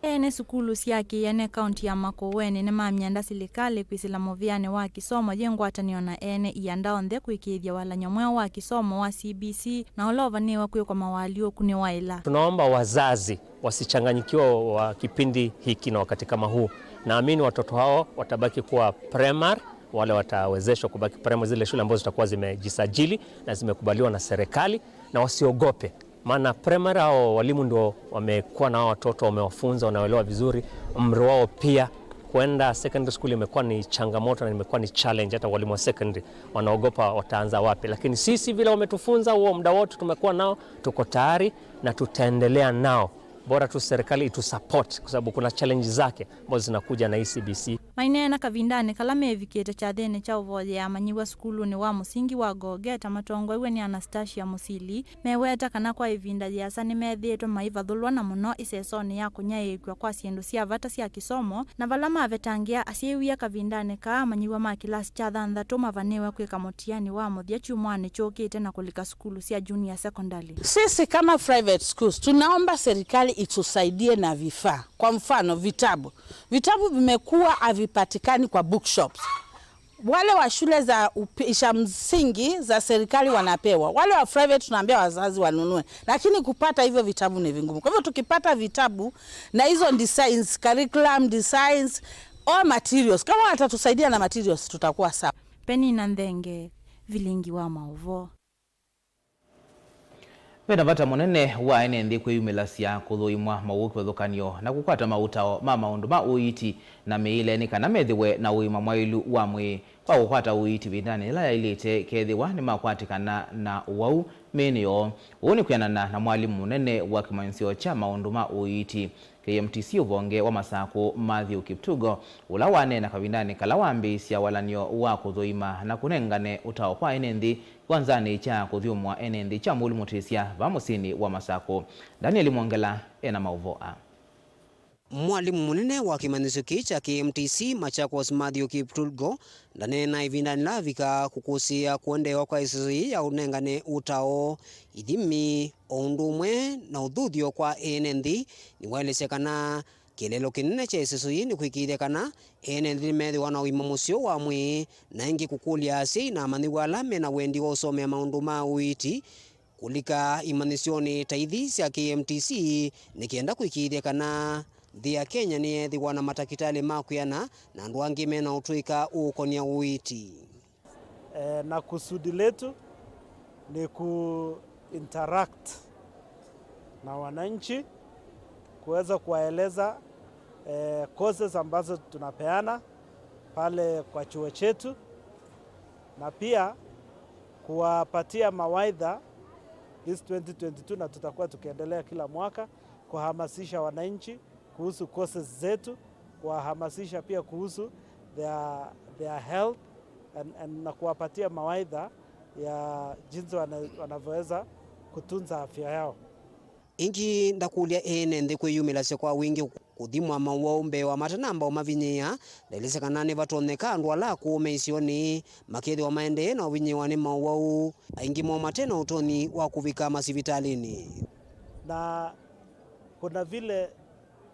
Ene sukulu sya kĩene kaunti ya Makueni nĩmamyenda silikalĩ kwĩsĩla mũvĩanĩ wa kĩsomo yĩ ngwatanĩo na ene ianda onthe kũĩkĩĩthya walany'o mweũ wa kĩsomo wa C B C na ũla ũvanĩĩwe kwĩkwa mawaalyũku nĩ wa ĩla. Tunaomba wazazi wasichanganyikiwe wa kipindi hiki na wakati kama huu. Naamini watoto hao watabaki kuwa primary, wale watawezeshwa kubaki primary, zile shule ambazo zitakuwa zimejisajili na zimekubaliwa na serikali, na wasiogope. Maana primary hao walimu ndio wamekuwa na hao watoto, wamewafunza, wanaelewa vizuri. Umri wao pia kwenda secondary school imekuwa ni changamoto na imekuwa ni challenge, hata walimu wa secondary wanaogopa wataanza wapi. Lakini sisi vile wametufunza huo muda wote tumekuwa nao, tuko tayari na tutaendelea nao. Bora tu serikali itusupport kwa sababu kuna challenge zake ambazo zinakuja na hii C B C. Maineena kavindanĩ kala mevikĩte kyathĩnĩ kya ũvoyea amanyĩw'a sukulunĩ wa mũsingi wa Ngogeta matongoew'e nĩ Anastasia Musili, meweta kana kwa ĩvinda yĩasa nĩmethĩĩtwe maivathũlwa na mũno ĩsesonĩ ya kũnyaĩĩkw'a kwa syĩndũ sya vata sya kĩsomo, na vala mavetangĩa asyai wia kavindanĩ kaa amanyĩw'a ma kĩlasi kya thanthatũ mavanĩĩwe kwĩka mũtiani wa mũthya kyumwanĩ kyũkĩte na kũlika sukulu sya junior secondary. Sisi kama private schools, tunaomba serikali itusaidie na vifaa. Kwa mfano, vitabu. Vitabu vimekuwa havipatikani kwa bookshops. Wale wa shule za upi-, za msingi za serikali wanapewa. Wale wa private tunaambia wazazi wanunue. Lakini kupata hivyo vitabu ni vigumu. Kwa hivyo tukipata vitabu na hizo designs, curriculum designs, or materials. Kama watatusaidia na materials, tutakuwa sawa. Penina Nthenge, Vilingi wa Maũvoo. Ve na vata mũnene wa ene nthĩ kwĩyumĩlasya kũthũimwa mawũkĩvathũkany'o na kũkwata maũtao ma maũndũ ma ũiiti na mĩĩle nĩ kana methĩwe na ũima mwaĩlu wa mwĩĩ. Kwa kũkwata ũiiti ĩvindanĩ yĩla yaĩlĩte, kethĩwa nĩmakwatĩkana na ũwau, mĩĩnĩ yoo. Ũu nĩ kwĩanana na mwalimũ mũnene wa kĩmanyĩsyo kya maũndũ ma ũiiti, K M T C ũvonge wa Masakũ, Matthew Kiptugo, ũla waneena kavindanĩ kala wambĩĩsya walany'o wa kũthũima na kũnengane ũtao kwa ene nthĩ kĩwanzanĩ kya kũthyũmũa ene nthĩ kya Mũlũ Mũtĩsya vaa mũsyĩnĩ wa Masakũ. Daniel Mwongela ena maũvoo aa. Mwalimũ mũnene wa kĩmanyĩsyo kĩĩ kya K M T C Machakos, Matthew Kiptugo, ndaneena ĩvindanĩ yĩla avika kũkũsĩĩa kũendeewa kwa ĩseso yĩĩ ya ũnengane ũtao, ithimi, o ũndũ ũmwe na ũthuthyo kwa ene nthĩ. Nĩwaelesya kana kĩeleelo kĩnene kya ĩseso yĩĩ nĩ kũĩkĩĩthya kana ene nthĩ nĩmethĩwa na ũima mũseo wa mwĩĩ, na ĩngĩ kũkũlya asyai na amanyĩw'a ala me na wendi wa ũsomea maũndũ ma ũiiti kũlika imanyĩsyonĩ ta ithi sya K M T C, nĩ kenda kũĩkĩĩthya kana nthĩ ya Kenya nĩyeethĩwa na matakĩtalĩ ma kwĩana na andũ angĩ me na ũtũĩka ũũkonya ũiiti. Eh, na kusudi letu ni ku interact na wananchi, kuweza kuwaeleza, eh, courses ambazo tunapeana pale kwa chuo chetu, na pia kuwapatia mawaidha this twenty twenty-two, na tutakuwa tukiendelea kila mwaka kuhamasisha wananchi kuhusu courses zetu, kuwahamasisha pia kuhusu their, their health and, and, na kuwapatia mawaidha ya jinsi wana-, wanavyoweza kutunza afya yao. Ĩngĩ ndakũlya ene nthĩ kwĩyumĩlasya kwa wingĩ kũthimwa mawau mbee wa matanamba ũmavinyĩĩa. Ndaelesya kana nĩvatonyeka andũ ala akũũ me isionĩ makethĩwa maendee na ũvinyĩĩwa nĩ mawau, aingĩ moo mate na ũtonyi wa kũvika masivitalĩnĩ. Na kuna vile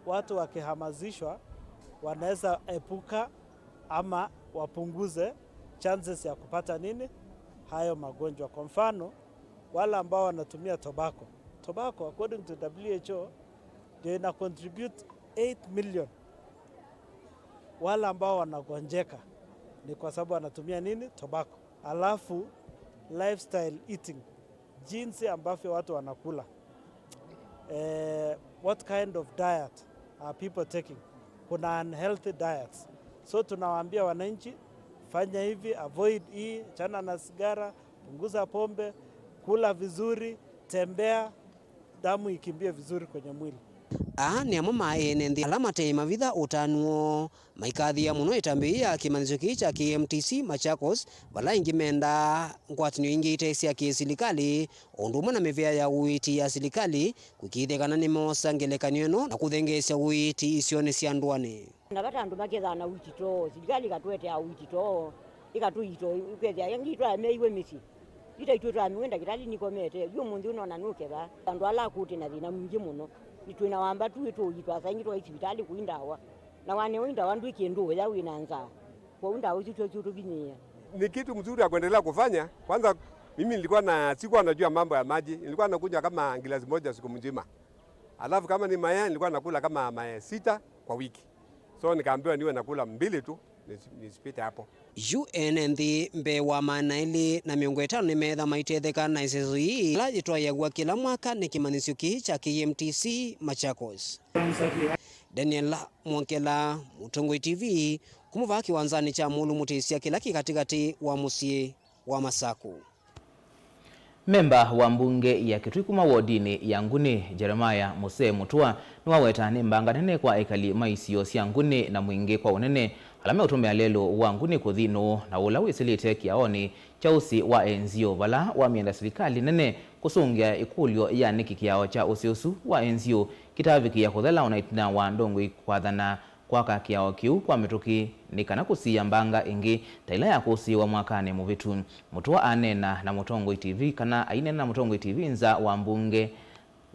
watu wakihamasishwa wanaweza epuka ama wapunguze chances ya kupata nini, hayo magonjwa. Kwa mfano, wale ambao wanatumia tobacco. Tobacco, according to W H O, ndio ina contribute eight million. Wale ambao wanagonjeka ni kwa sababu wanatumia nini? Tobacco. Alafu, lifestyle eating, jinsi ambavyo watu wanakula. Eh, what kind of diet are people taking? Kuna unhealthy diets. So tunawaambia wananchi, fanya hivi, avoid hii, chana na sigara, punguza pombe, kula vizuri, tembea, damu ikimbie vizuri kwenye mwili. Aa nĩ amwe ma ene nthĩ ala mate mavitha ũtanu woo maikathĩa mũno ĩtambya yĩĩ ya kĩmanyĩsyo kĩĩ kya K M T C Machakos, vala aingĩ mendaa ngwatanĩo ingĩ ite sya kĩ-silikalĩ, o ũndũ ũmwe na mĩvĩa ya ũiiti ya silikalĩ, kũĩkĩĩthya kana nĩmoosa ngelekany'o ĩno na kũthengeesya ũiiti isionĩ sya ndũanĩ. Na vata andũ makethaa na ũiiti too, silikalĩ ĩkatũetea ũiiti too, ĩkatũiita, ũkethĩa angĩ itwaemeeiwe mĩsyĩ. Yu ta itwĩ twamĩw'e ndakĩtalĩ nĩkomete, yu ũmũnthĩ ũnona nũketha. Andũ ala akũũ twĩ na thĩna mwingĩ mũno. Nĩtwĩ na wamba tu tũũitwa, saa ingĩ twaĩ sivitalĩ kũi ndawa. Na wanewa i ndawa ndwĩ kĩndũ ũya wĩ na nzaa. Kwoou ndawa isu tyo siũtũvinyĩĩa. Ni kitu mzuri ya kuendelea kufanya. Kwanza, mimi nilikuwa na, sikuwa najua mambo ya maji. Nilikuwa nakunywa kama glasi moja siku mzima. Alafu kama ni mayai, nilikuwa nakula kama mayai sita kwa wiki. So nikaambiwa niwe nakula mbili tu, nisi-, nisipite hapo. Yu ene nthĩ mbee wa maana elĩ na mĩongo ĩtano nĩmeetha maitetheka na ĩseso yĩĩ, ĩla yĩtwaĩaw'a kĩla mwaka nĩ kĩmanyĩsyo kĩĩ kya K M T C Machakos. Daniel Mwongela, Mũtongoi T V, kuma vaa kĩwanzanĩ kya Mũlũ Mũtĩsya kĩla kĩ katĩkatĩ wa mũsyĩ wa Masakũ. Memba wa mbunge ya Kitui kuma wodinĩ ya Nguni, Jeremiah Mũsee Mũtua, nĩwaweta nĩ mbanga nene kwa ekali ma isio sya Nguni na mwingĩ kwa ũnene ala meũtũmĩa lelũ wa Nguni kũthi nũũ na ũla wĩsĩlĩte kĩaonĩ kya ũsĩ wa enzio, vala wamyenda silikalĩ nene kũsũngĩa ĩkũlyo ya nĩkĩ kĩao kya ũsĩ ũsu wa enzio kĩtaavikĩa kũthela ona ĩtina wa ndongoi kwathana kwaka kĩao kĩu kwa mĩtũkĩ nĩ kana kũsiĩa mbanga ĩngĩ ta ĩla yakũsĩĩwa mwakanĩ mũvĩtu. Mũtua aneena na Mũtongoi T V, kana aineena na Mũtongoi T V nza wa mbunge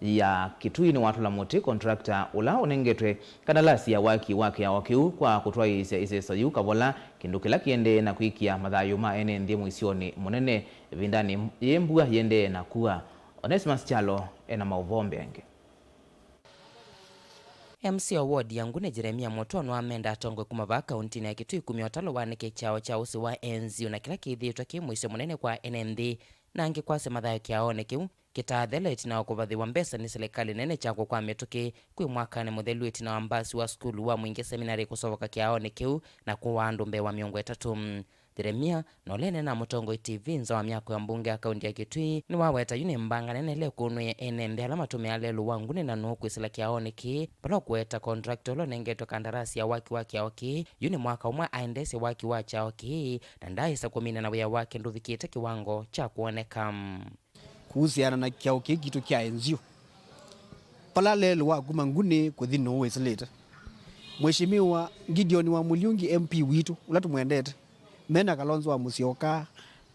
ya Kitui nĩwatũla mũtĩ contractor ũla ũnengetwe kandalasi ya waki wa kĩao kĩu kwa kũtwaĩĩsya ĩseso yĩu kavola, kĩndũ kĩla kĩendee na kwĩkĩa mathayũ ma ene nthĩ mũisyonĩ mũnene ĩvindanĩ yĩĩ mbua yĩendee na kua. Onesimus Kyalo ena maũvoo mbeange. M C A wa ward ya Nguni Jeremia Mũtua nĩwamenda atongoi kuma vaa kauntinĩ ya Kitui kumya ũtalo wa nĩkĩ kyaũ kya ũsĩ wa enzio na kĩla kĩthĩĩtwe kĩ mũisyo mũnene kwa ene nthĩ, na angĩ kwasya mathayũ kyaonĩ kĩu kĩtaathela ĩtina wa kũvathĩwa mbesa nĩ silikalĩ nene kyakwa kwa mĩtũkĩ kwĩ mwakanĩ mũthelu ĩtina wa mbasi wa sukulu wa Mwingĩ Seminary kũsovoka kyaonĩ kĩu na kũaa andũ mbee wa mĩongo ĩtatũ. Jeremia, na ũla ũneenaa na Mũtongoi T V nza wa myako ya mbunge ya kaunti ya Kitui, nĩwaweta yu nĩ mbanga nene ĩla ĩkũnwĩe ene nthĩ ala matũmĩaa lelũ wa Nguni na Nũũ kwĩsĩla kĩaonĩ kĩĩ, vala ũkũweta contractor ũla ũnengetwe kandarasi ya waki wa kĩao kĩĩ, yu nĩ mwaka ũmwe aendeesye waki wa kyaũ kĩĩ, na ndaaĩsa kũmina na wĩa wake ndũvikĩte kĩwango kya kwoneka. Kũhusiana na kyaũ kĩĩ kitũ kya Enzio, vala lelũ wa kuma Nguni kũthi Nũũ wĩsĩlĩte, Mheshimiwa Gideon wa Mũliungi M P witũ, ũla tũmwendete, me na Kalonzo wa Musyoka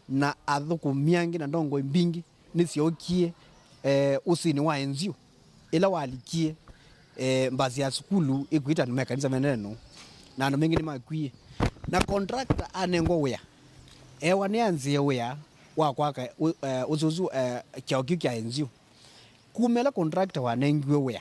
na athũkũmi angĩ na ndongoi mbingĩ nĩsyookie, eh, ũsĩnĩ wa Enzio ĩla walikie, eh, mbasi ya sukulu ĩkwĩta andũ me kanisa menene Nũũ, na andũ maingĩ nĩmakwie. Na contractor anengwa wĩa, ewa nĩanzĩe wĩa wa kwaka ũ-, eh, ũsĩ ũsu, eh, kyaũ kĩu kya Enzio. Kuma ĩla contractor wanengiwe wĩa,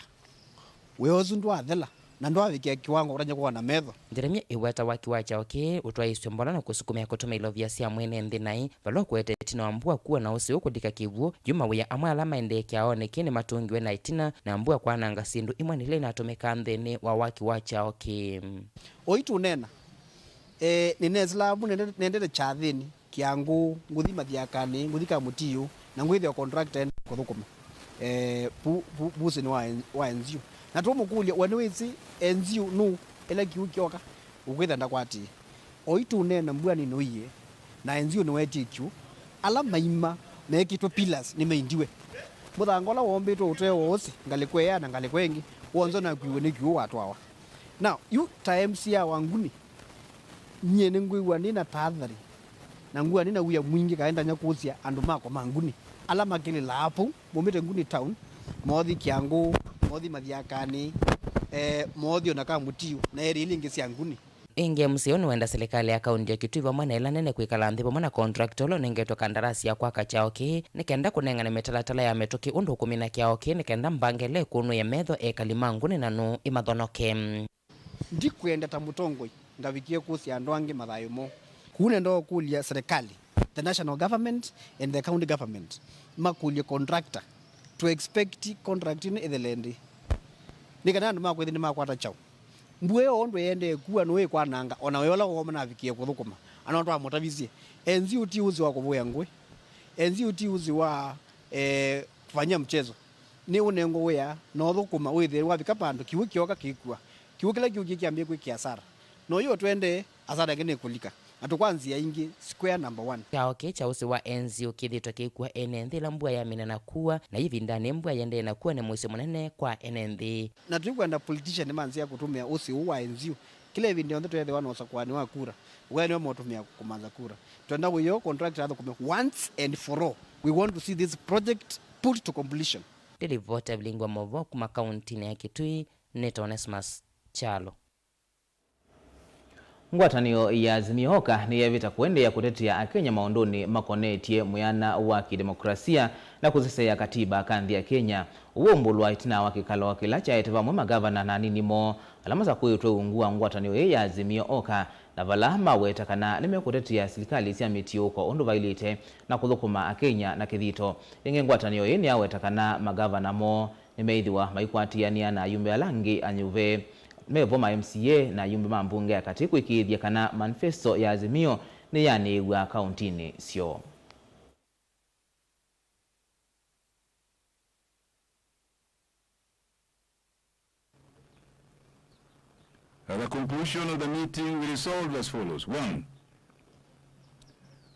wĩa ũsu ndwathela na ndwavikĩa kĩwango ũtany'a kwona metho. Jeremia ĩweta waki wa kyaũ kĩĩ ũtwaĩĩsw'e mbola na kũsukumĩa kũtũmĩa ilovia sya mwene nthĩ naĩ, vala ũkũete ĩtina wa mbua kua na ũsĩ ũkũlika kĩw'ũ, yu mawĩa amwe ala maendee kyaonĩ kĩĩ nĩmatũngiwe na ĩtina, na mbua kwananga syĩndũ imwe nĩ ila inatũmĩkaa nthĩnĩ wa waki wa kyaũ kĩĩ. Oitũneena, eh, nĩnesĩlaa vu nende-, nendete kyathĩnĩ. Kĩangũ, ngũthi Mathiakanĩ, ngũthi Kamũtiũ, na ngwĩthĩa contractor ende kũthũkũma, eh, pu-, pu-, pusĩnĩ wa en-, wa Enzio. Na tũmũkũlya, we nĩwĩsĩ Enzio nũũ? Ĩla kĩw'ũ kyoka, ũkwĩtha ndakwatĩĩe. Oitũneena mbua nĩnũie, na Enzio nĩwetie kĩw'ũ. Ala maima meekĩtwe pillars nĩmaindiwe. Mũthanga ũla woombĩtwe ũtee wa ũsĩ, ngalĩko ĩya na ngalĩko ĩngĩ, w'onthe ũnakuiwe nĩ kĩw'ũ watwawa. Now, yu ta M C A wa Nguni, nyie nĩngwĩw'a nĩ na taathari, na ngwĩw'a nĩ na wia mwingĩ kaĩ ndany'a kũsya andũ makwa ma Nguni, ala makĩlĩlaa vau, maumĩte Nguni town, moothi Kĩangũ, moothi Mathiakanĩ, eh, moothi ona Kamũtiũ, na area ila ingĩ sya Nguni. Ĩngĩ, M C A ũũ nĩwenda silikalĩ ya kaunti ya Kitui vamwe na ĩla nene kwĩkala nthĩ vamwe na contractor ũla ũnengetwe kandarasi ya kwaka kyaũ kĩĩ, nĩ kenda kũnengane mĩtalatala ya mĩtũkĩ ũndũ ũkũmina kyaũ kĩĩ, nĩ kenda mbanga ĩla ĩkũnwĩe metho ekali ma Nguni na Nũũ ĩmathonoke. Ndikwenda ta mũtongoi ngavikie kũsya andũ angĩ mathayũ moo. Kũu nenda ũkũlya serikali, the national government and the county government, makũlye contractor, to expect contract ĩno ĩthele ndĩ? Nĩ kana andũ makwa ĩthĩ nĩmakwata kyaũ? Mbua ĩyo ũndũ ĩendee kua nũũ ĩkwananga, ona wĩa ũla woo manavikie kũthũkũma, ana twamũtavisye. Enzio ti ũsĩ wa kũvũĩa ngũĩ. Enzio ti ũsĩ wa, eh, kũfanyia mchezo. Nĩ ũnengwa wĩa na ũthũkũma wĩthĩe wavika vandũ kĩw'ũ kyoka kĩkua. Kĩw'ũ kĩla kĩũkie kĩambie kwĩkĩa asara. Na ũyũ ũtwendee, asara ĩngĩ nĩkũlika. Na tũkwa nzĩa ingĩ, square number one. Kyaũ kĩĩ kya ũsĩ wa Enzio kĩthĩĩtwe kĩikua ene nthĩ ĩla mbua yamina na kua, na yu ĩvindanĩ mbua yĩendee na kua nĩ mũisyo mũnene kwa ene nthĩ. Na tũikwenda politician manzĩa kũtũmĩa ũsĩ ũũ wa Enzio. Kĩla ĩvinda yonthe tweethĩwa na ũsakũani wa kura, wĩa nĩwe maũtũmĩa kũmantha kura. Twenda wĩa ũũ contractor athũkũme once and for all. We want to see this project put to completion. Ndĩlivoti ya vilingi wa maũvoo kuma kauntinĩ ya Kitui, nĩtawa Onesmus Kyalo. Ngwatanĩo ya Azimio Oka nĩyeevĩta kũendeea kũtetea Akenya maũndũnĩ makonetye mwĩana wa kĩdemokrasia na kũseseea katiba ka nthĩ ya Kenya. Ũu waumbũlwa ĩtina wa kĩkalo kĩla kyaete vamwe magavana na anini moo ala masakũĩtwe ungu wa ngwatanĩo ĩĩ ya Azimio Oka, na vala maweta kana nĩmekũtetea silikalĩ sya mĩtiũũko ũndũ vailĩte na kũthũkũma Akenya na kĩthito. Ĩngĩ, ngwatanĩo ĩĩ nĩyaweta kana magavana moo nĩmeĩthĩwa maikwatĩanĩa na ayumbe ala angĩ anyuve me vo ma M C A na ayumbe ma mbunge ya katĩ kũĩkĩĩthya kana manifesto ya Azimio nĩyaanĩĩw'a kauntinĩ syoo. At the conclusion of the meeting, we resolved as follows. One,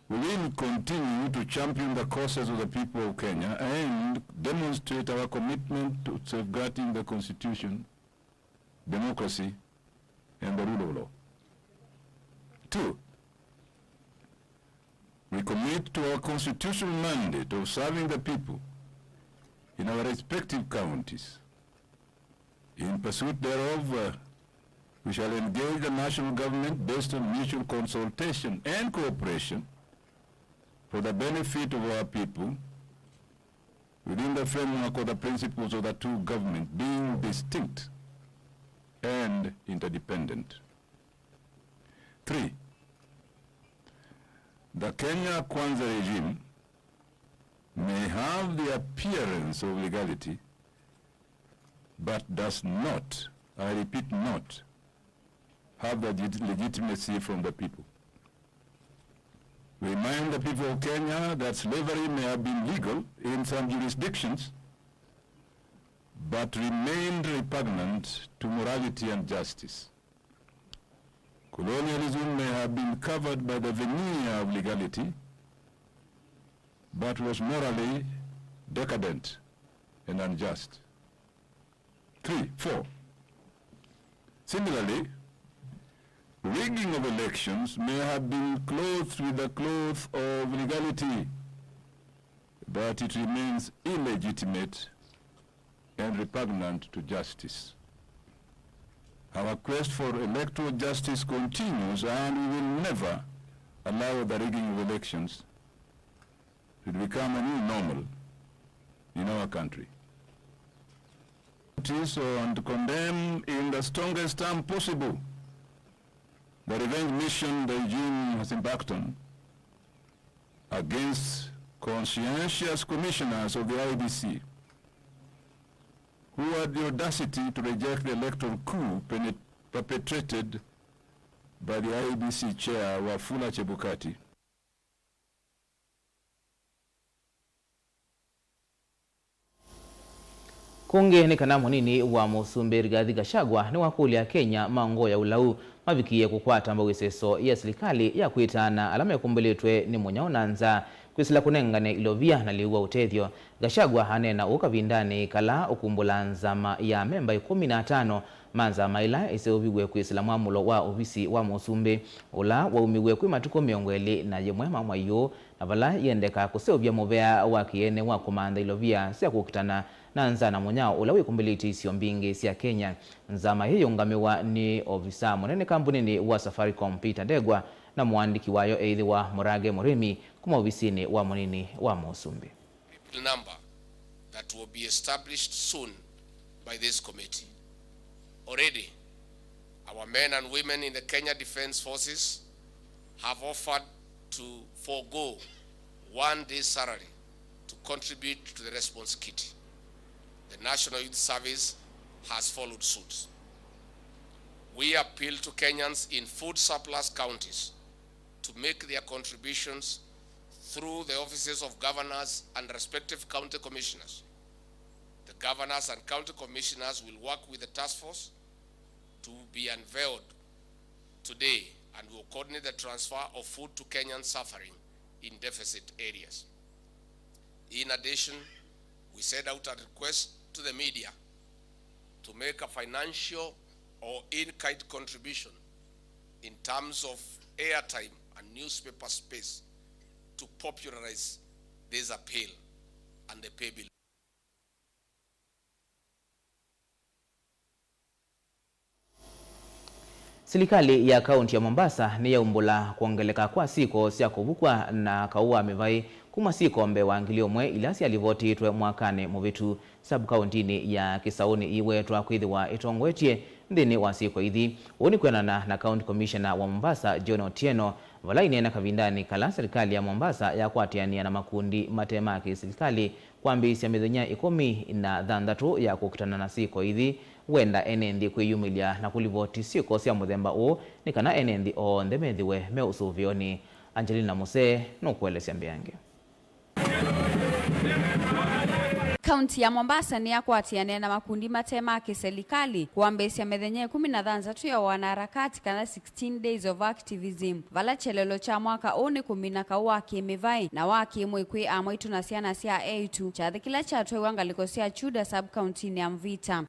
we will continue to champion the causes of the people of Kenya and demonstrate our commitment to safeguarding the constitution, democracy, and the rule of law. Two, we commit to our constitutional mandate of serving the people in our respective counties. In pursuit thereof, uh, we shall engage the national government based on mutual consultation and cooperation for the benefit of our people within the framework of the principles of the two governments being distinct and interdependent. Three, the Kenya Kwanza regime may have the appearance of legality, but does not, I repeat, not, have the legit-, legitimacy from the people. Remind the people of Kenya that slavery may have been legal in some jurisdictions, but remained repugnant to morality and justice. Colonialism may have been covered by the veneer of legality, but was morally decadent and unjust. Three, four. Similarly, rigging of elections may have been clothed with the cloth of legality, but it remains illegitimate and repugnant to justice. Our quest for electoral justice continues, and we will never allow the rigging of elections to become a new normal in our country. Notice and condemn in the strongest term possible the revenge mission the regime has embarked on against conscientious commissioners of the I E B C who had the audacity to reject the electoral coup pene-, perpetrated by the I E B C chair Wafula Chebukati. Kũngĩ nĩ kana mũnini wa mũsumbĩ Rigathi Gachagua nĩwakũlya Akenya ma ngoo ya ũlau mavikie kũkwata mbau ĩseso ya silikalĩ ya kwĩtaana ala mekũmbĩlĩtwe nĩ mũnyao na nza kwĩsĩla kũnengane ilovia na lĩu wa ũtethyo. Gachagua aneena ũu kavindanĩ kala ũkumbũla nzama ya amemba ĩkũmi na atano ma nzama ĩla ĩseũviw'e kwĩsĩla mwamũlo wa ovisi wa mũsumbĩ, ũla waumiw'e kwĩ matukũ mĩongo ĩlĩ na yĩmwe ma mwai ũũ, na vala yĩendeka kũseũvya mũvea wa kĩene wa kũmantha ilovia sya kũkitana na nza na mũnyao ũla wĩkumbĩlĩtye isio mbingĩ sya Kenya. Nzama ĩĩ yĩũngamĩwa nĩ ovisaa mũnene kambuninĩ wa Safaricom, Peter Ndegwa, na mũandĩki wayo eĩthĩwa Murage Murimi kuma ovisinĩ wa mũnini wa mũsumbĩ. Number that will be established soon by this committee. Already, our men and women in the Kenya Defence Forces have offered to forego one day's salary to contribute to the response kit. The National Youth Service has followed suit. We appeal to Kenyans in food surplus counties to make their contributions through the offices of governors and respective county commissioners. The governors and county commissioners will work with the task force to be unveiled today and will coordinate the transfer of food to Kenyans suffering in deficit areas. In addition, we send out a request to the media to make a financial or in-kind contribution in terms of airtime and newspaper space to popularize this appeal and the pay bill. Silikalĩ ya kaunti ya Mombasa nĩyaumbũla kwongeleka kwa syĩko sya kũvukwa na kaũ wa mĩvaĩ kuma syĩko mbee wa ngili ũmwe ila syalivotitwe mwakanĩ mũvĩtu. Sub-kauntinĩ ya Kĩsaũnĩ iiwetwa kwĩthĩwa ĩtongoetye nthĩnĩ wa syĩko ithi. Ũu nĩ kwĩanana na County Commissioner wa Mombasa, John Otieno, vala aineena kavindanĩ kala silikalĩ ya Mombasa yakwatĩanĩa na makundi mate ma kĩsilikalĩ kwambĩĩsya mĩthenya ĩkũmi na thanthatũ ya kũkitana na syĩko ithi, wenda ene nthĩ kwĩyumĩlya na kũlivoti syĩko sya mũthemba ũũ nĩ kana ene nthĩ onthe methĩwe me ũsũvĩonĩ. Angelina Musee nũkũelesya mbeange. Kaunti ya Mombasa nĩyakwatĩanĩa na makundi mate ma kĩsilikalĩ kwambĩĩsya mĩthenya ĩkũmi na thanthatũ ya wanaharakati kana sixteen days of activism, vala kyelelo kya mwaka ũũ nĩ kũmina kaũ wa kĩmĩvaĩ na wa kĩmwĩĩ kwĩ amwaitũ na syana sya eĩtu, kyathĩ kĩla kyatwaiwa ngalĩko sya Chuda sub-kauntinĩ ya Mvita.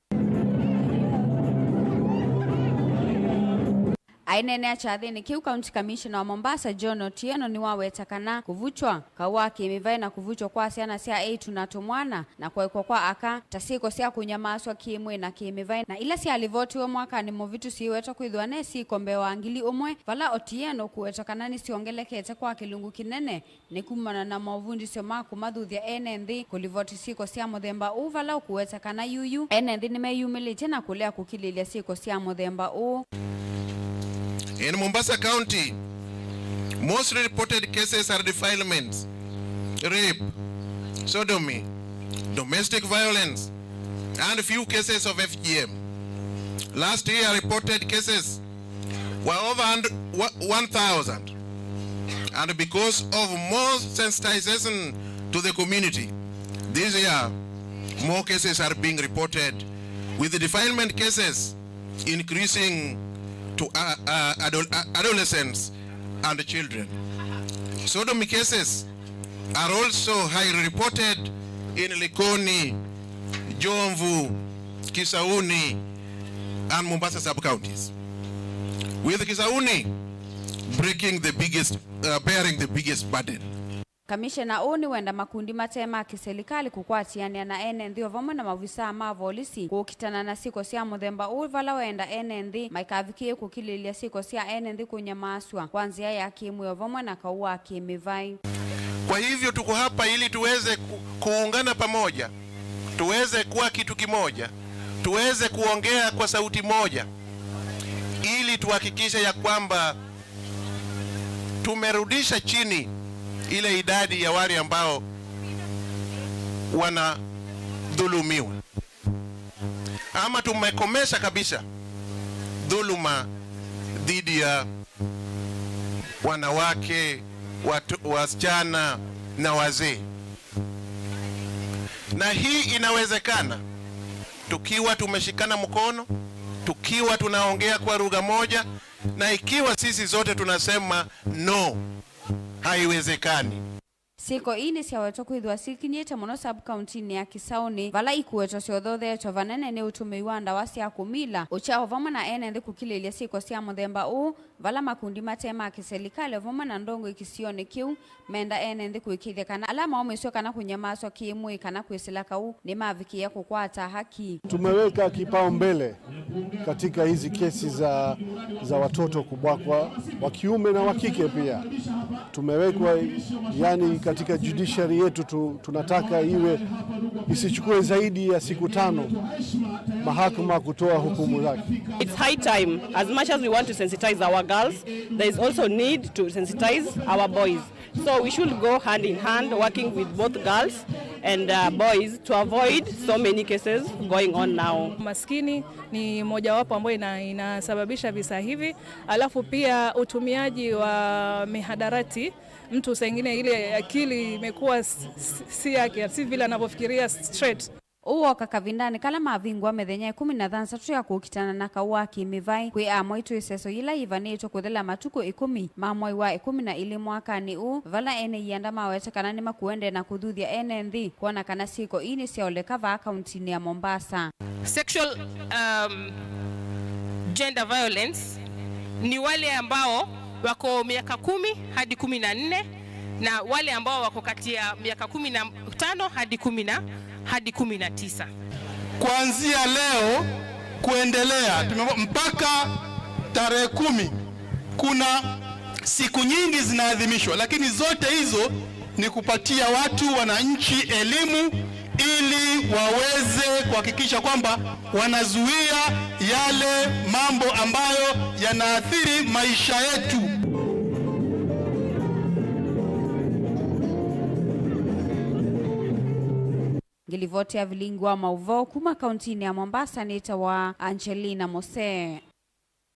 Aineenea kyathĩnĩ kĩu, County Commissioner wa Mombasa, John Otieno, nĩwaweta kana kũvutwa, kaũ wa kĩmĩvaĩ na kũvutwa kwa syana sya eĩtu na tũmwana, na kũekw'a kwa aka ta syĩko sya kũnyamaaswa kĩmwĩĩ na kĩmĩvaĩ, na ila syalivotiwe mwakanĩ mũvĩtu syĩwetwa kwĩthĩwa ne syĩko mbee wa ngili ũmwe, vala Otieno kũweta kana nĩsyongelekete kwa kĩlungu kĩnene. Nĩ kumana na movundĩsyo ma kũmathuthya ene nthĩ kũlivoti syĩko sya mũthemba ũũ, vala ũkũweta kana yuyu ene nthĩ nĩmeyumĩlĩtye na kũlea kũkilĩĩlya syĩko sya mũthemba ũũ. In Mombasa County, most reported cases are defilements, rape, sodomy, domestic violence, and few cases of F G M. Last year, reported cases were over one thousand, And because of more sensitization to the community, this year, more cases are being reported, with defilement cases increasing to, uh, uh, adol-, uh, adolescents and children. Sodomy cases are also highly reported in Likoni, Jomvu, Kisauni, and Mombasa sub-counties, with Kisauni breaking the biggest, uh, bearing the biggest burden. Kamishena ũũ nĩwenda makundi mate ma kĩselikalĩ kũkwatĩanĩa na ene nthĩ o vamwe na maovisaa ma volisi kũkitana na syĩko sya mũthemba ũũ, vala wenda ene nthĩ maikavikĩe kũkilĩlya syĩko sya ene nthĩ kũnyamaasw'a kwa nzĩa ya kĩmwĩĩ o vamwe na kaũ wa kĩmĩvaĩ. Kwa hivyo tuko hapa ili tuweze ku-, kuungana pamoja, tuweze kuwa kitu kimoja, tuweze kuongea kwa sauti moja, ili tuhakikishe ya kwamba tumerudisha chini ile idadi ya wale ambao wanadhulumiwa, ama tumekomesha kabisa dhuluma dhidi ya wanawake, watu, wasichana na wazee. Na hii inawezekana tukiwa tumeshikana mkono, tukiwa tunaongea kwa lugha moja, na ikiwa sisi zote tunasema no, haiwezekani. Syĩko ii nĩsyawetwa kwĩthĩwa sikinyĩte mũno sub-kauntinĩ ya Kisauni, vala ikuetwa syothothetwe vanene nĩ ũtũmĩi wa ndawa sya kũmila, ũkyao vamwe na ene nthĩ kũkilĩlya syĩko sya mũthemba ũũ, vala makundi mate ma kĩselikalĩ vamwe na ndongoi kĩsionĩ kĩu menda ene nthĩ kũĩkĩĩthya kana ala maũmĩsw'a kana kũnyamaaswa kĩ-mwĩĩ kana kwĩsĩla kaũ nĩmavikĩĩa kũkwata haki. Tumeweka kipaumbele katika hizi kesi za, za watoto kubakwa, wa kiume na wa kike pia. Tumewekwa, yani, katika judiciary yetu tu, tunataka iwe isichukue zaidi ya siku tano mahakama kutoa hukumu zake. It's high time, as much as we want to sensitize our girls, there is also need to sensitize our boys. So we should go hand in hand, working with both girls and, uh, boys to avoid so many cases going on now. Maskini ni mojawapo ambayo ina-, inasababisha visa hivi. Alafu pia utumiaji wa mihadarati, mtu saa ingine ile akili imekuwa s-, s-, si yake, si vile anavyofikiria straight. Ũu woka kavindanĩ kala mavingũa mĩthenya ĩkũmi na thanthatũ ya kũkitana na kaũ wa kĩmĩvaĩ kwĩ amwaitũ ĩseso yĩla yĩvanĩtwe kũthela matukũ ĩkũmi ma mwai wa ĩkũmi na ĩlĩ mwakanĩ ũũ, vala ene ianda maweta kana nĩmakũendeea na kũthuthya ene nthĩ kwona kana syĩko ii nĩsyaoleka vaa kauntinĩ ya Mombasa. Sexual, um, gender violence ni wale ambao wako miaka kumi hadi kumi na nne na wale ambao wako kati ya miaka kumi na tano hadi kumi na, hadi kumi na tisa. Kuanzia leo kuendelea, tume-, mpaka tarehe kumi, kuna siku nyingi zinaadhimishwa, lakini zote hizo ni kupatia watu, wananchi, elimu ili waweze kuhakikisha kwamba wanazuia yale mambo ambayo yanaathiri maisha yetu. Ngĩlivoti ya vilingi wa maũvoo kuma kauntinĩ ya Mombasa nĩtawa Angelina Mose.